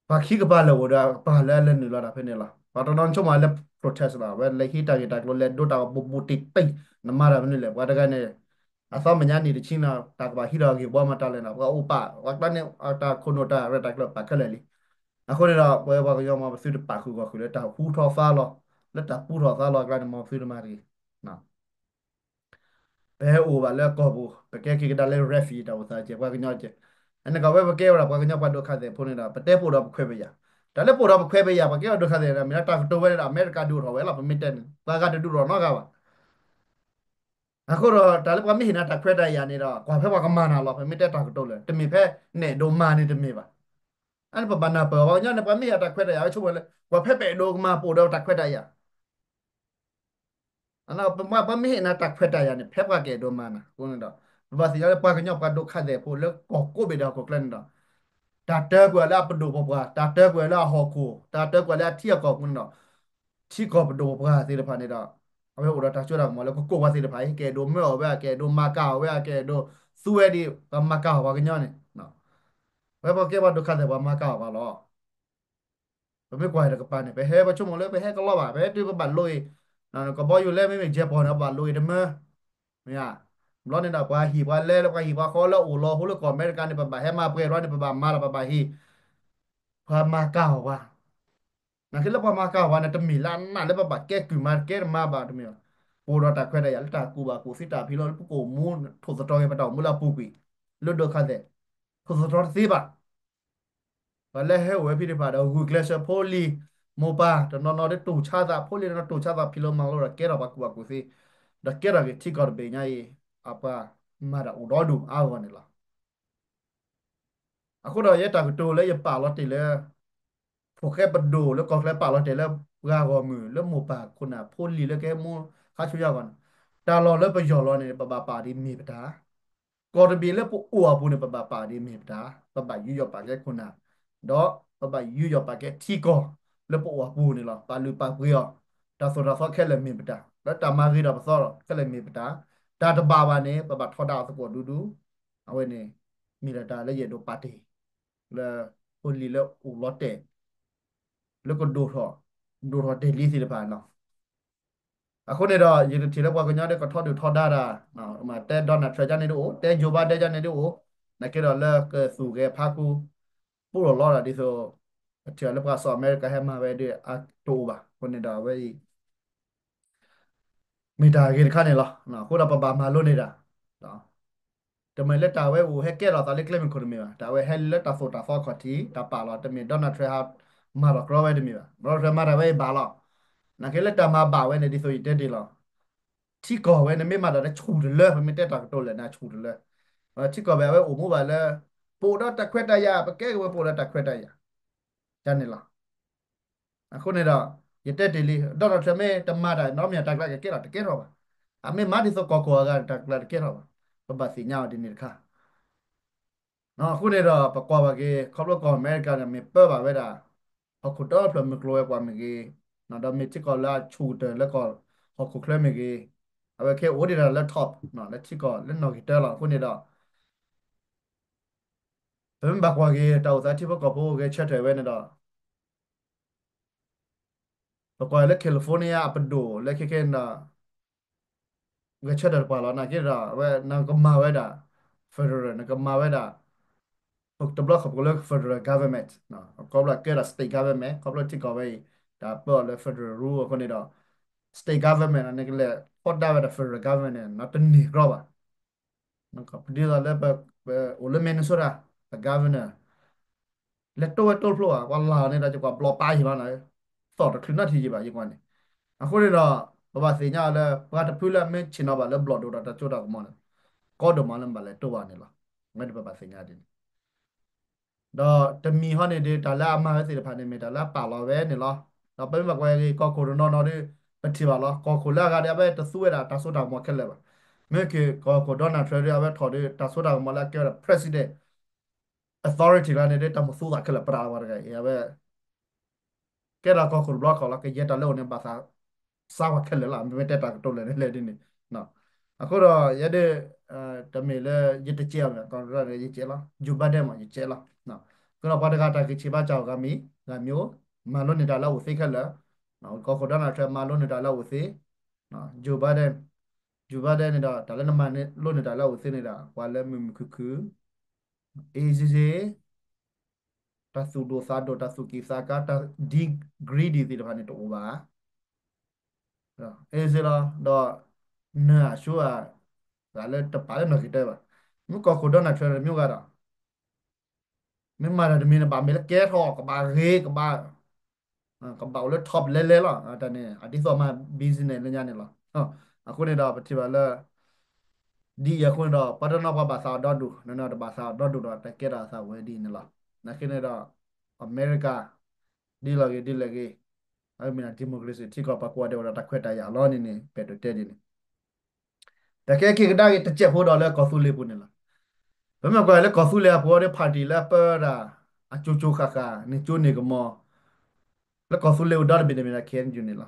ပှၤခံကပၤလၢာ်အိၣ်ဒီး ပှၤလၢအလဲၤနုာ်လီၤတၢ်ဖဲန့ၣ်လီၤ. ပှၤတနီၤဆိကမိၣ်လၢ protest ဘၣ် ဝဲလဲၤဟံးတၢ်ဂ့ၢ်တၢ်ကျိၤ လဲၤဒိတၢ်ဘူးဘူးတံၢ်တံၢ် နမၤတၢ်မနုၤလဲၣ် ပှၤတဂၤန့ၣ် အသီမဲာ်ညါနံၣ်တဆံနီၤ တၢ်ကဘၣ်ဟံးထီၣ်အဂ့ၢ်ဘီမၤတၢ်လဲၣ်နီၤ ပှၤအိၣ်ပာ် ပှၤကျါန့ၣ် အတၢ်ခိၣ်နူာ်တၢ်ရဲၣ်တၢ်ကျဲၤပာ်ခဲလၢာ်လံ. အဃိန့ၣ်ဒီး ပဝဲပှၤကညီမ့ၢ်ပသုတပာ်ဃုာ်ဂီၢ်ဃုာ်လၢတၢ်ဟူထီၣ်သါလီၤ လၢတၢ်ပူထီၣ်သါလီၤအကျါန့ၣ် မ့ၢ်ပသုတမၤတဂ့ၤ ပဟဲအိၣ်ဘၣ်လၢကီၢ်ပူၤ ပကဲက့ၤကဒါလၢ refugee တၢ်အိၣ်သးကဲ ပှၤကညီကဲ အန့ၣ်ကီးဝဲပကဲဝဲဒၣ်ပှၤကညီပှၤဒိးခါသဲးဖိန့ၣ်ဒီး ပတဲပအိၣ်ဒီးပခွဲးပယာ် တၢ်လၢပအိၣ်ဒီးပခွဲးပယာ် ပှၤကဲအီၤဒိးခါသဲးန့ၣ် မ့ၢ်လၢတၢ်ကတိၤဝဲဒၣ် အမဲရကၤဒုးအိၣ်ထီၣ်ဝဲလီၤ ပမ့ၢ်တဲန့ၣ် ပှၤဂၤတဒုးအိၣ်ထီၣ်နီတဂၤဘၣ်. အဃိဒီး တၢ်လၢပှၤမ့ၢ်ဟ့ၣ်နၤတၢ်ခွဲးတၢ်ယာ်န့ၣ်ဒီး ကွၢ်ဖဲပှၤကမၤနၤလီၤ ပမ့ၢ်တဲတၢ်ကတိၤလၢာ် တမ့ၢ်ဖဲနဲၣ်ဒိးမၤန့ၣ်တမ့ၢ်ဘၣ်. အန့ၣ်ပဘၣ်နၢ်ပၢၢ် ပှၤကညီန့ၣ် ပှၤမ့ၢ်ဟ့ၣ်တၢ်ခွဲးတၢ်ယာ် ဆိကမိၣ်လၢ ကွၢ်ဖဲပအဲၣ်ဒိးကမၤပအိၣ်ဒီးတၢ်ခွဲးတၢ်ယာ် ပှၤမ့ၢ်ဟ့ၣ်နၤတၢ်ခွဲးတၢ်ယာ်န့ၣ် ဖဲပှၤကအဲၣ်ဒိးမၤနၤ အဃိန့ၣ်ဒီး ပဘၣ်သ့ၣ်ညါလၢပှၤကညီပှၤဒိးခါသဲးဖိလၢကီၢ်ကိးဘ့ၣ်ဒီးဟီၣ်ခိၣ်ချၢန့ၣ်ဒီး တၢ်တၢၢ်ကွံာ်လၢအပဒိၣ်ပပှၢ် တၢ်တၢၢ်ကွံာ်လၢအဟီၣ်ခိၣ် တၢ်တၢၢ်ကွံာ်လၢအထံအကီၢ်အဃိန့ၣ်ဒီး ထံကီၢ်ပဒိၣ်ပပှၢ်သ့ၣ်တဖၣ်န့ၣ်ဒီး အဝဲအိၣ်ဒီးတၢ်စိတၢ်ကမီၤလၢကကိးပှၤသ့ၣ်တဖၣ်အံၤ ကအဲၣ်ဒိးမၢအီၣ်ဝဲ ကအဲၣ်ဒိးမၤကၤအီၣ်ဝဲ ကအဲၣ်ဒိးသူဝဲဒ် ပှၤမၤကၤအီၣ်ပှၤကညီန့ၣ်, ဝဲပှၤကဲပှၤဒိးခါသဲး ပှၤမၤကၤအီၣ်ပှၤလီၤ. ပမ့ၢ်ကွၢ်တကပၤန့ၣ် ပဟဲပဆိကမိၣ်လၢပဟဲကလီဘၣ် ပဟဲတုၤပဘၣ်လိအံၤ, ကဘီယူၤလဲမ့မ့ၢ် Japan န့ၣ် ပဘၣ်လိအံၤတမၢ, မ့ၢ်ဧါ, ဘျီန့ၣ်ဒီး ပှၤဟံၣ်ပှၤလဲလၢပှၤဟံၣ်ပှၤဃီလၢအိၣ်လီၤဟိလၢကီၢ်အမဲရကၤန့ၣ် ပဘၣ်ဟဲမၤပှဲၤဘျီန့ၣ် ပဘၣ်မၤဒီးပဘၣ်ဟ့ၣ် ပှၤမၤကၤအီၣ်ပှၤ နာ်က့လၢပှၤမၤကၤအီၣ်ပှၤန့ၣ် တမ့ၢ်လၢအနးလၢပဘၣ်ကဲကုၢ်မၤကဲတမၤဘၣ်တမ့ၢ်ဘၣ်. ပအိၣ်ဒီးတၢ်ခွဲးတၢ်ယာ်လၢတၢ်ကူၣ်ဘၣ်ကူၣ်သ့တၢ်ဖံးလိလၢပကအိၣ်မူထိၣ်သတြီၤက့ၤပတၢ်အိၣ်မူလၢအပူၤကွံာ်, လၢဒိးခါသဲး, ထိၣ်သတြီၤတသ့ဘၣ်. ပှၤလၢဟဲအိၣ်ဝဲဖဲသ့ၣ်တဖၣ်ဒီး ဂုာ်ကျဲးစၢးဖိလံၤ, မိၢ်ပၢ်တနီၤနီၤဒ်တူၢ်ဆါသး ဖိလံၤတနီၤတူၢ်ဆါသးဖံးလိမၤလိဒီးကဲထီၣ်ပှၤကူၣ်ဘၣ်ကူၣ်သ့, ဒီးကဲထီၣ်က့ၤထံကီၢ်တဘ့ၣ်ညါအံၤ အပှၤမၤတၢ်အိၣ်ဒီဒူၣ်အါဂီၢ်န့ၣ်လီၤ. အဃိဒီးယဲတၢ်ကတိၤလၢယပာ်လီၤတ့ၢ်လၢ ဖိၣ်ဃဲပဒိၣ်လၢကီၢ်ချၢပာ်လီၤတ့ၢ်လၢ ပှၤဂီၢ်မုၢ်လၢမိၢ်ပၢ်ခိၣ်နၢ် ဖိလံၤလၢကဟဲမူဟးဆူညါအဂီၢ်န့ၣ်, တၢ်လီၢ်လၢပယီၢ်လီၤန့ၣ် ပဘၣ်ပာ်ဒ်မ့ၢ်ပတၢ်, ကီၢ်တဘ့ၣ်လၢပအိၣ်အပူၤန့ၣ် ပဘၣ်ပာ်ဒ်မ့ၢ်ပတၢ်, ပဘၣ်ယူးယီၣ်ပာ်ကဲခိၣ်နၢ်, ဒီးပဘၣ်ယူးယီၣ်ပာ်ကဲထံကီၢ်လၢပအိၣ်အပူၤန့ၣ်လီၤ. ပာ်လုၢ်ပာ်ပှ့ၤအီၤ, တၢ်သိၣ်တၢ်သီခဲလၢာ်မ့ၢ်ပတၢ်, လၢတၢ်မၤဂ့ၤဒီးပသီဒီးခဲလၢာ်မ့ၢ်ပတၢ်, တၢ်တဘၣ်ဘၣ်န့ၣ် ပဘၣ်ထီဒါအီၤသကိးဒူဒူ, အဝဲန့ၣ် မ့ၢ်ဒၣ်တၢ်လၢယအဲၣ်ဒိးပာ်တ့ၢ် လၢဖိလံၤလၢအိၣ်လီၤတဲာ် လၢကဒိၣ်ထီၣ်, ဒိၣ်ထီၣ်တဲာ်လံသ့ၣ်တဖၣ်လီၤ. အဃိန့ၣ်ဒီး ယကထံၣ်လၢပှၤကညီဒီးကထီဒုၣ်ထီဒါတၢ်, တဲ Donald Trump ဒ်န့ၣ်ဒ်အိၣ်, တဲ Joe Biden ဒ်န့ၣ်ဒ်အိၣ်, နာ်က့ဒီးလၢကသူၣ်ဂဲၤဖးခူ ပူၣ်လီၤလီၤဒီးဒ်သိး ပထံၣ်လၢပှၤစီၤအမဲရကၤဟဲမၤဝဲဒီး တအိၣ်ဘၣ်. အဃိန့ၣ်ဒီးအဝဲအံၤ မ့ၢ်တၢ်ဂ့ၤတခါန့ၣ်လီၤ. အဃိဒီးပဘၣ်မၤလိန့ၢ်တၢ်, တမ့ၢ်လၢတၢ်ဝဲအိၣ်ဟဲကဲထီၣ်သးလၢကျဲမုၢ်ခိၣ်တမ့ၢ်ဘၣ်, တၢ်ဝဲဟဲလၢတၢ်သိၣ်တၢ်သီခီၣ်ထံး တၢ်ပာ်လီၤ, တမ့ၢ် Donald Trump ဟးမၤလီၤကြီဝဲတမ့ၢ်ဘၣ်, Donald Trump မၤတၢ်ဝဲအံၤဘၣ်လီၤ. နာ်က့လၢတၢ်မၤဘၣ်ဝဲန့ၣ် ဒ်သိးယတဲတ့ၢ်လီၤ. ထံကီၢ်ဝဲန့ၣ်မ့ၢ်မၤတၢ်လၢဆူၣ်တလၢ, ပမ့ၢ်တဲတၢ်ကတိၤလဲၣ်န့ၣ် ဆူၣ်တလၢ, ထံကီၢ်ဝဲအဝဲအိၣ်မူဘၣ်လၢ ပအိၣ်ဒီးတၢ်ခွဲးတၢ်ယာ်, ပကဲက့ၤဝဲပအိၣ်ဒီးတၢ်ခွဲးတၢ်ယာ် ဒ်န့ၣ်လီၤ. အဃိန့ၣ်ဒီး ယတဲတ့ၢ်လံ, Donald Trump မ့ၢ်တမၤတၢ်နီတမံၤ တၢ်ကျါကကဲထီၣ်တကဲထီၣ်ဘၣ်. အမ့ၢ်မၤဒ်သိးကီၢ်ခိၣ်အဂၤန့ၣ် တၢ်ကျါတကဲထီၣ်ဘၣ်. ပဘၣ်သ့ၣ်ညါအီၤဒ်န့ၣ်တခါ အဃိန့ၣ်ဒီး ပကွၢ်ဘၣ်က့ၤ ခီဖျိကီၢ်အမဲရကၤန့ၣ် မ့ၢ်ပၢဘၣ်ဝဲဒၣ် ဟီၣ်ခိၣ်တဖျၢၣ်မုၢ်ကျိၤဝဲၤကွာ်မ့ၢ်ဂ့ၤ, ဒီးမ့ၢ်ထံကီၢ်လၢအဆူၣ်ကတၢၢ်လၢကီၢ်ဟီၣ်ခိၣ်ချၢမ့ၢ်ဂ့ၤ, အဝဲခဲအိၣ်ဒံးတၢ်လၢ top လၢထံကီၢ်လၢနီၣ်ဂံၢ်တၢလီၤ. အဃိန့ၣ်ဒီး ပမ့ၢ်ဘၣ်ကွၢ်က့ၤ တၢ်အိၣ်သးထံဖိကီၢ်ဖိဂဲၤဆၢထၢၣ်ဝဲန့ၣ်ဒီး ပကွၢ်လၢ California အပဒိၣ်လၢခဲခဲန့ၣ်ဒီး ဂဲၤဆၢထၢၣ်တပှၤလီၤ. နာ်က့ဒီး အဝဲနကမၤဝဲဒၣ် federal, နကမၤဝဲဒၣ် တဘျီခီဖျိလၢ federal government, ခီဖျိကဲဒီး state government, ခီဖျိထံကီၢ်ဝဲအံၤ တၢ်ပၢအီၤလၢ federal rule အဃိန့ၣ်ဒီး state government န့ၣ် နကလဲၤထီဒါဝဲဒၣ် federal government န့ၣ် နတန့ၢ်ကြီဘၣ်. ဒ်သိးလၢပအိၣ်လၢ Minnesota ပ governor လဲၤတိဝဲတိဖျိဘၣ်, ပှၤလၢ်န့ၣ်ဒီး ယကွၢ်ဘျီပာ်ယံၤဘၣ်န့ၣ်, သီၣ်တချုးနီတထံၣ်ယံၤဘၣ် ယကွၢ်န့ၣ်. အဃိန့ၣ်ဒီး ပဘၣ်သ့ၣ်ညါအီၤလၢ ပှၤတဖုလၢအမ့ၢ်ဆ့ၣ်နီၤဘၣ်လၢဘျီၣ်ဒိၣ်ဒီးတၢ်စိတၢ်ကမီၤန့ၣ် ကီဒိၣ်မးလၢမ့ၢ်ဘၣ်လဲၤတိဘၣ်န့ၣ်လီၤ. အဝဲန့ၣ်ပဘၣ်သ့ၣ်ညါဒ်န့ၣ် ဒီးတမံၤဟီန့ၣ်ဒီး တၢ်လၢအမၤဝဲသ့ၣ်တဖၣ်န့ၣ် မ့ၢ်တၢ်လၢအပာ်လီၤဝဲန့ၣ်လီၤ. ဒီးပမ့ၢ်ဘၣ်ကွၢ်က့ၤကီၢ်ခိၣ်တနီၤနီၤဒီး ပထံၣ်ဘၣ်လီၤ. ကီၢ်ခိၣ်လၢအဂၤဒီး အဝဲတသူဝဲဒၣ်တၢ်စိတၢ်ကမီၤခဲလၢာ်ဘၣ်. မ့ၢ်က့ၤကီၢ်ခိၣ် Donald Trump ဒီး အဝဲထီၣ်ဒီး တၢ်စိတၢ်ကမီၤလၢအကဲဝဲဒၣ် president authority ကျါန့ၣ်ဒီး တၢ်မသူသးခဲလၢာ်ပြးဝဲတဂၤအံၤ အဝဲ ကဲဒၣ်ကီၢ်ခိၣ်တဘျီခီလီၤ. ကယဲၢ်တၢ်လၢအိၣ်န့ၣ် ဘၣ်သးစါဝဲခဲလၢာ်လီၤ. မ့မ့ၢ်တဲတၢ်ကတိၤလၢာ်န့ၣ်လဲၣ်ဒ်န့ၣ်. အဃိဒီးယဲဒၣ် တမ့ၢ်လၢယတကဲအီၤမ့ၢ် ကီၢ်ခိၣ် ယကဲလီၤ, Joe Biden မ့ၢ်ယကဲလီၤ. အဃိဒီးပှၤတဂၤတၢ်ဂံၢ်ဆံးဘါစၢ်အီၤဂၤမံၤဂၤမံၤအိၣ်, မၤလိန့ၢ်တၢ်လၢအအိၣ်သ့ခဲလၢာ်. ကီၢ်ခိၣ် Donald Trump မၤလိန့ၢ်တၢ်လၢအအိၣ်သ့, Joe Biden, Joe Biden န့ၣ်ဒီး တၢ်လၢနမၤလိန့ၢ်တၢ်လၢအအိၣ်သ့န့ၣ်ဒီး ပှၤလၢမုာ်မုာ်ခုၣ်ခုၣ် easy တၢ်သူၣ်ဒိၣ်သးဒိၣ် တၢ်သူၣ်ကံၢ်သးကါ တၢ် degree ဒ်သ့ၣ်တဖၣ်န့ၣ်တအိၣ်ဘၣ်. အ့စ့လီၤ ဒီး နၢၤအဆိဧါ ဂၤလၢတပာ်လၢနီၢ်က့ၤတၢဘၣ်. မ့ၢ်ကီၢ်ခိၣ် Donald Trump တမံၤဂၤဒီး မ့ၢ်မၤတၢ်တမံၤန့ၣ် ဘၣ်မ့ၢ်လၢကဲထီၣ် ကဘၣ်ဂ့ၤ ကဘၣ် ကဘၣ်အိၣ်လၢ top လဲလဲလီၤ. တၢ်န့ၣ် အဒ်သိးမၤ business လၢညါန့ၣ်လီၤ. အဃိန့ၣ်ဒီး ပထံၣ်ဘၣ်လၢ ဒ်အံၤအဃိန့ၣ်ဒီး ပှၤတနီၤပှၤဘၣ်သးအီၤဒီဒူၣ် နီၢ်နီၢ်တဘၣ်သးအီၤဒီဒူၣ်ဒီး တကဲထီၣ်အသးဝဲဒ်န့ၣ်လီၤ. နာ်က့န့ၣ်ဒီး အမဲရကၤ ဒ်လဲၣ်ဂ့ၤ ဒ်လဲၣ်ဂ့ၤ အမ့ၢ် democracy ထံကီၢ်ပှၤကိးဂၤဒဲးအိၣ်ဒီးတၢ်ခွဲးတၢ်ယာ်လီၤန့ၣ်န့ၣ် ပဲၣ်ဒိးတဲဒ်န့ၣ် တၢ်ခဲက့ၤကဒါက့ၤတစဲးဖိဒီးလၢကီၢ်သူလ့ၤပူၤန့ၣ်လီၤ. ပမ့ၢ်ကွၢ်လၢကီၢ်သူလ့ၤအပူၤဒီး party လၢအပၢတၢ် အကၠိကၠိဃၣ်ဃၣ် န့ၢ်ကၠိန့ၢ်ကမီၤ လၢကီၢ်သူလ့ၤအိၣ်ဒီတဘ့ၣ်န့ၣ်မ့ၢ်ဒၣ် KNU န့ၣ်လီၤ.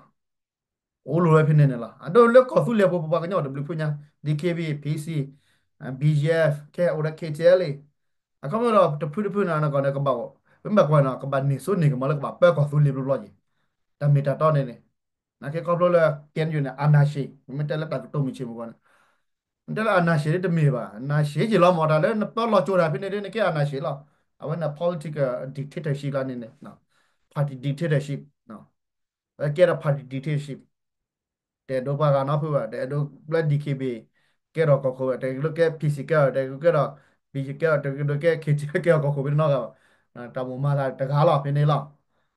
အိၣ်လိာ်ဝဲဖဲန့ၣ်န့ၣ်လီၤ. အဒိလၢကီၢ်သူလ့ၤဖိ ပပှၤကညီတဘျုးဖုညါ DKBA, PC, BGF ခဲအိၣ်ဒီး KTLA အခီပညီဒီး တဖုတဖုန့ၣ် နကီၢ်န့ၣ်ကဘၣ်အိၣ် ပမ့ၢ်ကွၢ်န့ၣ် ကဘၣ်န့ၢ်စိန့ၢ်ကမီၤလၢကဘၣ်ပၢကီၢ်သူလ့ၤဘျီဘျီက့ၤ တၢ်မ့ၢ်တၢ်တီန့ၣ်န့ၣ် နာ်က့ခီဖျိလၢ KNU န့ၣ် အာဏာရှင် ပမ့ၢ်တဲလၢတၢ်ကတိၤမုၢ်ဆ့ၣ်မုၢ်ဂီၤန့ၣ် မ့ၢ်တဲလၢအာဏာရှင်တမ့ၢ်ဘၣ် အာဏာရှင်က့ၤလီၤမ့ၢ်တၢ်လၢနပၢလီၤကၠိတၢ်ဖဲန့ၣ်ဒ်နကဲအာဏာရှင်လီၤ. အဝဲန့ၣ် political dictatorship လီၤန့ၣ်န့ၣ် party dictatorship ဝဲကဲဒီး party dictatorship တအဲၣ်ဒိးပှၤဂၤနီဖုဘၣ် တအဲၣ်ဒိးလၢ DKBA ကဲထီၣ်ကီၢ်ခိၣ်ဘၣ် တအဲၣ်ဒိးကဲ PC ကဲထီၣ် တအဲၣ်ဒိးကဲဒီး BGF ကဲထီၣ် တအဲၣ်ဒိးကဲ KTLA ကဲထီၣ်ကီၢ်ခိၣ်ဖဲန့ၣ်နီတဂၤဘၣ်. တၢ်မိၣ်မၤသးတဂၤလီၤဖဲန့ၣ်လီၤ.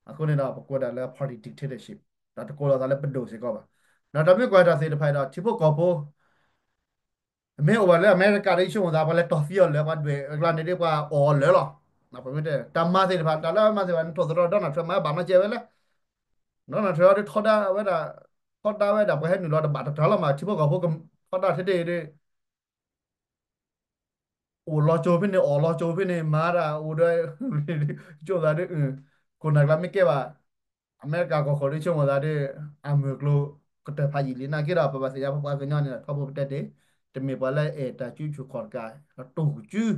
အဃိန့ၣ်ဒီး ပကိးဒၣ်လၢ party dictatorship ဒီးတကိးလီၤသးလၢပဒိၣ်စ့ၢ်ကီးဘၣ်. ဒီးတၢ်မ့ၢ်ကွၢ်တၢ်သ့ၣ်တဖၣ်ဒီး ထံဖိကီၢ်ဖိ မ့ၢ်အိၣ်ဘၣ်လၢအမဲရကၤဒီး ယဆိကမိၣ်သး ပှၤလဲၤတီၢ်သံအီၤလၢ ပှၤဒွဲၣ်အကျါန့ၣ်ဒီး ပှၤအီၣ်အီၤလၢာ်လီၤ. ပမ့ၢ်တဲ တၢ်မၤသ့ၣ်တဖၣ် တၢ်လၢမၤသ့ၣ်တဖၣ် နထိၣ်သတြီၤ Donald Trump မၤဘၣ်နီၢ်ကဲဝဲလဲၣ်. Donald Trump ဒီးထီဒါဝဲဒၣ် ထီဒါဝဲဒၣ် ပှၤဟဲနုာ်လီၤတဘၣ်တတၢၢ်လီၤမး ထံဖိကီၢ်ဖိကထီဒါထဲထဲဒီး အိၣ်လီၤကၠိဖဲန့ၣ် အီၣ်လီၤကၠိဖဲန့ၣ် မၤဒၣ်အိၣ်ဒီး ကၠိသးဒီး ခိၣ်နၢ်ကျါမ့ၢ်ကဲဘၣ် အမဲရကၤကီၢ်ခိၣ်ဒီး ဆိကမိၣ်သးဒီး အမုၢ်ကျိၤကတၢၢ်ဖးယံာ်လံ နာ်က့ဒီး ပဘၣ်သ့ၣ်ညါပပှၤကညီန့ၣ်ဒီး ထီဘိပတဲတ့ၢ် တမ့ၢ်ပှၤလၢအဲၣ်တၢ်စုဆူၣ်ခီၣ်တကး တူၢ်ကစု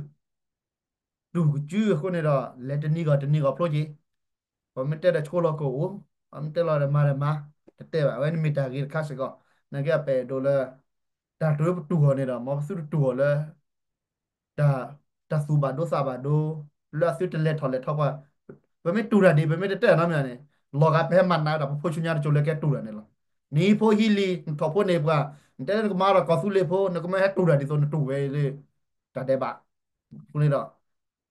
တူၢ်ကစုအဃိန့ၣ်ဒီး လဲၤတနံၤဂီၢ်တနံၤဂီၢ်ဖျိက့ၤ ပမ့ၢ်တဲဒီးဆှိလီၤကအိၣ် ပမ့ၢ်တဲလီၤဒီးမၤဒီးမၤ တတဲဘၣ် အဝဲန့ၣ်မ့ၢ်တၢ်ဂ့ၤတခါစ့ၢ်ကီး နာ်က့အပအဲၣ်ဒိးလၢ တၢ်တရၢပတူၢ်အီၤန့ၣ်ဒီး မ်ပသုတတူၢ်အီၤလၢ တၢ် တၢ်သူၣ်ဘၣ်ဒိသးဘၣ်ဒိ လၢအသုတလဲၤထီၣ်လဲၤထီပှၤ ပမ့ၢ်တူၢ်တၢ်ဒ် ပမ့ၢ်တတဲနီတမံၤန့ၣ် လီၤဂာ်ပဟဲမၤနးဝဲဒၣ်ပဖိဆူညါတကၠိလၢကဲတူၢ်တၢ်န့ၣ်လီၤ. နဟံးဖိဟံးလံၤ နထီၣ်ဖိန့ၢ်ပှၤ နတဲလၢနကမၤဒီးကီၢ်သူလ့ၤဖိ နကမ့ၢ်ဟဲတူၢ်တၢ်ဒ်သိးနတူၢ်ဝဲလၢ တၢ်ဒဲးဘး အဃိန့ၣ်ဒီး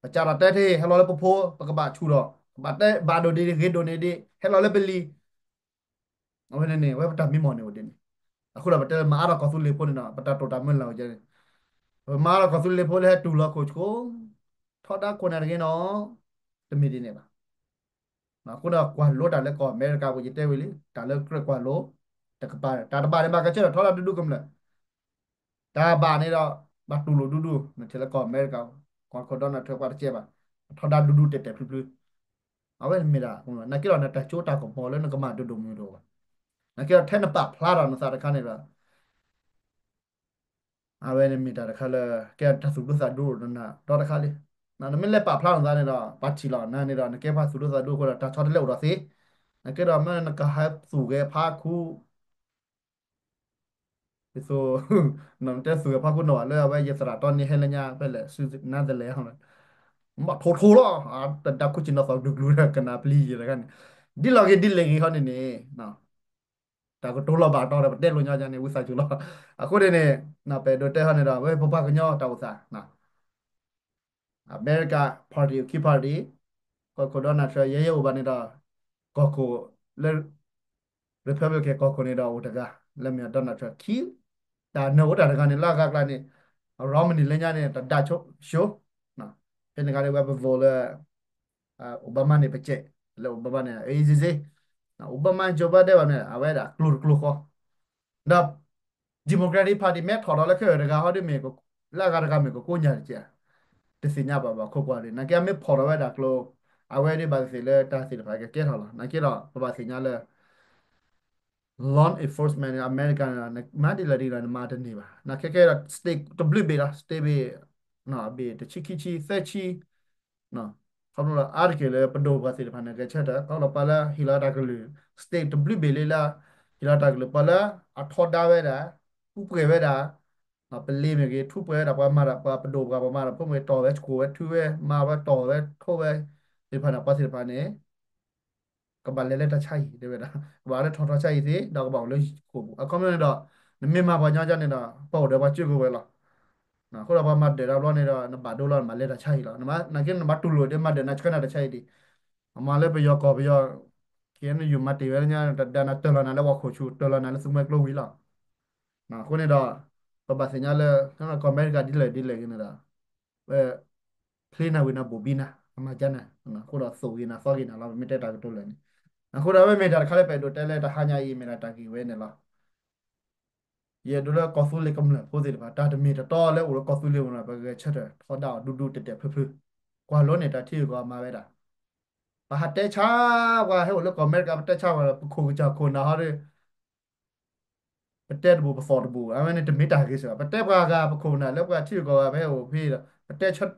ပစးထီၣ်တဲထဲ ဟဲလီၤလၢပဖိ ပကဘၣ်ဆူၣ်ဒီး ကဘၣ်တဲဘၣ်ဒိၣ်ဒ်ဂ့ၤဒိၣ်န့ၣ်ဒ် ဟဲလီၤလၢပလံၤ အဝဲန့ၣ်န့ၣ် အဝဲပတၢ်မံမီၢ်န့ၣ်အိၣ်ဒ်န့ၣ် အဃိဒီးပတဲလၢမၤအါထီၣ်ကီၢ်သူလ့ၤဖိန့ၣ်ဒီး ပတၢ်တိာ်တၢ်မုၢ်လၢ်အိၣ်ကဲန့ၣ် ပမၤအါထီၣ်ကီၢ်သူလ့ၤဖိလၢဟဲတူၢ်လီၤခိၣ်ဆှိ ထီဒါခိၣ်နၢ်တဂ့ၤနီၤ တမ့ၢ်ဒ်န့ၣ်ဘၣ်. အဃိဒီးကွၢ်လိတၢ်လၢကီၢ်အမဲရကၤပူၤ ယတဲဝံၤလံ တၢ်လၢကြၢးကွၢ်လိ တကပၤ တၢ်တဘၣ်န့ၣ် ဘၣ်ကဆၢထီၣ်ထီဒါဒူဒူကမျၢၢ် တၢ်ဘၣ်န့ၣ်ဒီး ဘၣ်တူၢ်လိာ်ဒူဒူ နထံၣ်လၢကီၢ်အမဲရကၤ ကီၢ်ခိၣ်ဒီးနထၢပှၤတကဲဘၣ် ထီဒါဒူဒူတဲာ်တဲာ်ဖျုဖျု အဝဲန့ၣ်မ့ၢ်ဒၣ် နာ်က့ဒီးနတၢ်ကၠိတၢ်ကမီၤလၢနကမၤဒိၣ်ဒိၣ်မုၢ်ဒိၣ်ဘၣ် နာ်က့ဒီးထဲနပာ်ဖျါထီၣ်နသးတခါန့ၣ်ဒီး အဝဲန့ၣ်မ့ၢ်တၢ်တခါလၢ ကဲတၢ်သူၣ်ဒူသးဒူအိၣ်နၤဒီတခါလံ. နမ့ၢ်လဲၤပာ်ဖျါနသးန့ၣ်ဒီး ပှၤထံၣ်လီၤ နၤန့ၣ်ဒီး နကဲပှၤသူၣ်ဒူသးဒူအဃိဒီး တၢ်ဆီတလဲအိၣ်ဒီးသ့. နကဲဒီးမ့ၢ်နကဟဲသူၣ်ဂဲၤဖးခူ ဒ်သိး နတဲသူၣ်ဂဲၤဖးခူနီၢ်ဘၣ် လၢအဝဲယသရၣ်တီန့ၢ်ဟဲလၢညါဖဲလဲၣ် ဆူနါသလဲၣ် ဘၣ်ထိၣ်ထိၣ်လီၤ တဒါခူၣ်ဆ့ၣ်နီၤသီၣ်ကဒူကဒူဒီး ကနၣ်ပျံၤယဲတခါန့ၣ် ဒ်လဲၣ်ဂ့ၤဒ်လဲၣ်ဂ့ၤဟီန့ၣ်န့ၣ် တၢ်ကတိၤလီၤဘၣ်တီဒီး ပတဲလိာ်ညီန့ၣ် ဝံသးစူၤလီၤ. အဃိန့ၣ်န့ၣ် ပအဲၣ်ဒိးတဲဟီန့ၣ်ဒီး ဝဲပပှၤကညီတၢ်အိၣ်သး အမဲရကၤ party အိၣ်ခံ party ကီၢ်ခိၣ် Donald Trump ယဲယဲအိၣ်ဘၣ်န့ၣ်ဒီး ကီၢ်ခိၣ်လၢ Republican ကီၢ်ခိၣ်န့ၣ်ဒီးအိၣ်တဂၤ လၢမ့ၢ် Donald Trump ခံ တၢ်နၢၤအိၣ်တၢ်တဂၤန့ၣ် လၢအဂၤကျါန့ၣ် Romney လၢညါန့ၣ် တဒါဆိ ဖဲန့ၣ်ခါန့ၣ် ဝဲပ vote လၢ Obama န့ၣ် ပစဲး လၢ Obama န့ၣ် easy easy Obama Joe Biden ဘၣ်န့ၣ် အဝဲဒၣ်ကျိၤတကျိၤဃီ ဒီး Democratic Party မ့ၢ်ထီၣ်ဒီးလၢခဲအံၤတဂၤဟီဒ်မ့ၢ် လၢအဂၤတဂၤမ့ၢ်ကကိးညါတက့ၢ် တသ့ၣ်ညါဘၣ်ဘၣ်ခိၣ်ကွၢ်လံ နာ်က့အမ့ၢ်ဖီၣ်ထီၣ်ဝဲဒၣ်ကျိၤ အဝဲဒ်ဘၣ်သ့ၣ်လၢတၢ်သ့ၣ်တဖၣ်ကကဲထီၣ်လီၤ. နာ်က့ဒီး ပဘၣ်သ့ၣ်ညါလၢ law enforcement န့ၣ် အမဲရကၤန့ၣ်ဒီး နမၤဒ်လဲၣ်ဒ်လဲၣ် နမၤတန့ၢ်ဘၣ်. နာ်က့ခဲဒီး state တဘျုးဘ့ၣ်လီၤ state ဘ့ၣ် အဘ့ၣ်တဆံခံဆံသၢဆံ ခီဖျိလၢအါတက့ၢ်လၢပဒိၣ်ပှၤသ့ၣ်တဖၣ်န့ၣ် ဂဲၤဆၢထၢၣ် ခီဖျိပှၤလၢဟ့ၣ်လီၤတၢ်ကလုၢ် state တဘျုးဘ့ၣ်လၢ ဟ့ၣ်လီၤတၢ်ကလုၢ် ပှၤလၢအထီဒါဝဲဒၣ် ထူးပှဲၤဝဲဒၣ် ပလ့မ့ၢ်ဂ့ၤ ထူးပှဲၤဝဲဒၣ် ပှၤမၤတၢ် ပှၤပဒိၣ်ပှၤပှၤမၤတၢ်ဖိမ့ၢ်ဂ့ၤ တီၢ်ဝဲ ဆှိၣ်ဝဲ ထုဝဲ မၤဝဲ တီၢ်ဝဲ ထိဝဲ သ့ၣ်တဖၣ်န့ၣ် ပှၤသ့ၣ်တဖၣ်န့ၣ် ကဘၣ်လဲၤလၢတၢ်ဆါဟံၣ် တဲဝဲဒၣ် ကဘၣ်လၢထီၣ်ထီဆါဟံၣ်သ့ ဒီးကဘၣ်အိၣ်လၢဃိာ်ပူၤ အခီပညီန့ၣ်ဒီး နမ့ၢ်မၤပှၤညီကန့ၣ်ဒီး ပအိၣ်ဒီးပှၤစုကဝဲၤလီၤ. အဃိဒီးပှၤမၤဒၢးတၢ်ဘျီန့ၣ်ဒီး နဘၣ်ဒိလီၤ နဘၣ်လဲၤတၢ်ဆါဟံၣ်လီၤ. နာ်က့နဘၣ်တူၢ်လိာ်ဒီး မၤဒၢးနၤဆှၢနၤတၢ်ဆါဟံၣ်ဒံး အမၤလၢပယီၤကီၢ်ပယီၤ KNU မၤတ့ၢ်ဝဲလၢညါ တဒါနၤတၢၢ်လီၤနၤလၢပှၤခိၣ်ဆူၣ် တၢၢ်လီၤနၤလၢသူမှဲကျိဝံၤလီၤ. အဃိန့ၣ်ဒီး ပဘၣ်သ့ၣ်ညါလၢ ကီၢ်အမဲရကၤဒ်လဲၣ်ဒ်လဲၣ်ဂ့ၤန့ၣ်ဒီး ဝဲ ချ့နၤဝံၤနၤဘိၣ်ဘံနၤ အမၤကန့ၣ် အဃိဒီးသိၣ်ဂ့ၤနၤသီဂ့ၤနၤလီၤ ပမ့ၢ်တဲတၢ်ကတိၤလၢာ်န့ၣ်. အဃိဒီးဝဲမ့ၢ်တၢ်တခါလၢပအဲၣ်ဒိးတဲလၢတဟါညါအံၤ မ့ၢ်ဒၣ်တၢ်ဂ့ၢ်ဝဲန့ၣ်လီၤ. ယအဲၣ်ဒိးလၢကီၢ်သူလ့ၤကမျၢၢ်ဖိသ့ၣ်တဖၣ် တၢ်တမ့ၢ်တတီလၢအိၣ်လၢကီၢ်သူလ့ၤပူၤန့ၣ် ပဂဲၤဆၢထၢၣ်ထီဒါအီၤဒူဒူတဲာ်တဲာ်ဖျုးဖျုး, ကွၢ်လိန့ၣ်တၢ်ထံဂုၤကီၢ်ဂၤမၤဝဲဒၣ်, ပဟးတဲဆါပှၤဟဲအိၣ်လၢကီၢ်အမဲရကၤ ပတဲဆါပှၤ ပခိၣ်ကစၢ်ခိၣ်နၢ်ဟီဒီး ပတဲတဘူး ပသီၣ်တဘူး အဝဲန့ၣ်တမ့ၢ်တၢ်ဂ့ၤစ့ၢ်ဘၣ်. ပတဲပှၤဂၤ ပခိၣ်ပနၢ်လၢပှၤထံဂုၤကီၢ်ဂၤ ပဟဲအိၣ်ဖဲဒီး ပတဲဆၢ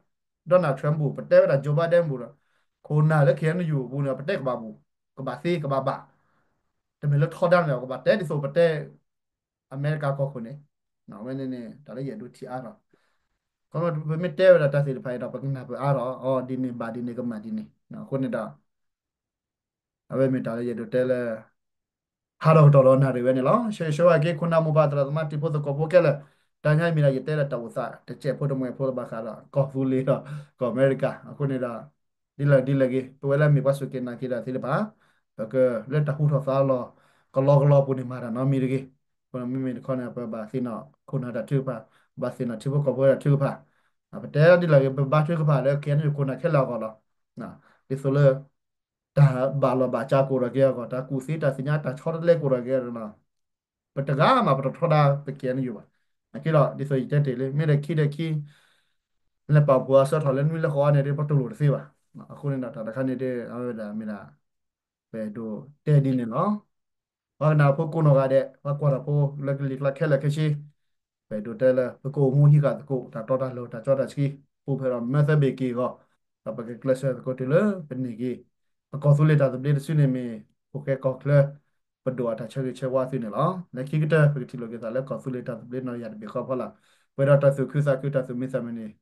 Donald Trump ဘူး, ပတဲဝဲဒၣ် Joe Biden ဘူးဒီး ခိၣ်ပနၢ်လၢ K N U အပူၤန့ၣ် ပတဲကဘၣ်ဘူး, ကဘၣ်သ့ကဘၣ်ဘၣ်, တမ့ၢ်လၢထီဒါန့ၣ် ကဘၣ်တဲဒ်သိးပတဲ အမဲရကၤကီၢ်ခိၣ်န့ၣ်, အဝဲန့ၣ်န့ၣ် တၢ်လၢယအဲၣ်ဒိးထံၣ်အါထီၣ်, ခီဖျိပမ့ၢ်တဲဝဲဒၣ်တၢ်သ့ၣ်တဖၣ်အံၤဒီး ပကနၢ်ပၢၢ်အါထီၣ်, အီ ဒ်န့ၣ်ဘၣ်ဒ်န့ၣ် ကမၣ်ဒ်န့ၣ်, အဃိန့ၣ်ဒီး အဝဲမ့ၢ်တၢ်လၢယအဲၣ်ဒိးတဲလၢ ဟးထီၣ်ကတီၢ်ဒီးနၣ်ရံၣ်ဝဲန့ၣ်လီၤ. ဆၢဂ့ၤဆၢဝါက့ၤ ခိၣ်နၢ်မိၢ်ပၢ်သရၣ်သမါတံၤဖိသကိးဖိခဲလၢာ်, တနံၤအံၤမ့ၢ်ဒၣ်ယတဲလၢတၢ်အိၣ်သးတစဲးဖိတမှဲးဖိလၢဘၣ်ဃးဒီး ကီၢ်သူလ့ၤဒီး ကီၢ်အမဲရကၤ, အဃိန့ၣ်ဒီး ဒ်လဲၣ်ဒ်လဲၣ်ဂ့ၤ ပဝဲလၢအမ့ၢ်ပှၤစူၢ်က့ၤနာ်က့ၤတၢ်သ့ၣ်တဖၣ် ပကလၢတၢ်ဟူထီၣ်သါလီၤ ကလီကလီပူၤန့ၣ်မၤတၢ်နီတမံၤတဂ့ၤ, အဃိန့ၣ်မ့မ့ၢ်တခီန့ၣ် ပဘၣ်သ့ၣ်နီၣ်ခိၣ်နၢ်တၢ်ထုကဖၣ်, ဘၣ်သ့ၣ်နီၣ်ထံဖိကီၢ်ဖိတၢ်ထုကဖၣ်, ပတဲဒ်လဲၣ်ဂ့ၤ ပဘါထုကဖၣ်လၢ K N U ခိၣ်နၢ်ခဲလၢာ်အဂီၢ်လီၤ. ဒ်သိးလၢ တၢ်ဘၣ်လီၤဘၣ်စးကအိၣ်ထီၣ်က့ၤအဂီၢ်, တၢ်ကူၣ်သ့တၢ်သ့ၣ်ညါ တၢ်ဆီတလဲကအိၣ်ထီၣ်က့ၤအဂီၢ်, ပတဂၤမးပတထီဒါပ K N U ဘၣ်. နာ်က့ဒီး ဒ်သိးယတဲတ့ၢ်လံ မ့ၢ်ဒီးခံဒီးခံ လဲၤပာ်ဖှိၣ်အဆၢထီၣ်လၢနွံလၢဃိးအံၤန့ၣ်ဒီး ပတလိၣ်တသ့ဘၣ်. အဃိန့ၣ်ဒီး တၢ်တခါန့ၣ်ဒီး အဝဲဒၣ်မ့ၢ်ဒၣ် ပအဲၣ်ဒိးတဲဒ်န့ၣ်လီၤ. ပှၤကနၣ်ဖိကိးနီၢ်ဂၤဒဲး, ပှၤကွၢ်ထီၣ်ဖိလၢကလံၤကျါခဲလၢာ်ခဲဆ့, ပအဲၣ်ဒိးတဲလၢ ပကအိၣ်မူဟံးဃာ်သကိး တၢ်တီတၢ်လိၤ တၢ်ကီတၢ်ဆှံ ပူၤဖျဲးဒီးမၢသၢဘ့ၣ်က့ၢ်အဂီၢ်, ဒီးပကကျဲးစၢးသကိးတုၤလၢပန့ၢ်က့ၤ ပကီၢ်သူလ့ၤတၢ်သဘျ့တစုန့ၣ်မ့ၢ် ဖိၣ်ဃဲကီၢ်ချၢ ပဒိၣ်အတၢ်ဆၢဂ့ၤဆၢဝါသုန့ၣ်လီၤ. လၢခံကတၢၢ် ပကထံၣ်လိာ်က့ၤသးလၢကီၢ်သူလ့ၤတၢ်သဘျ့နီၢ်ယၤတဘ့ၣ်ဃီဖီလာ်, ပှဲၤဒီးတၢ်သူၣ်ခုသးခု တၢ်သူၣ်မံသးမုာ်န့ၣ်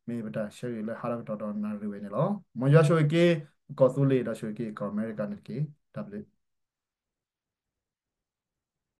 မ့ၢ်ပတၢ်ဆၢဂ့ၤလၢဟးထီၣ်ကတီၢ်ဒီးနၣ်ရံၣ်ဝဲန့ၣ်လီၤ. မ်ယွၤဆိၣ်ဂ့ၤက့ၤ ပကီၢ်သူလ့ၤဒီးဆိၣ်ဂ့ၤက့ၤကီၢ်အမဲရကၤန့ၣ်တက့ၢ်. တၢ်ဘျုး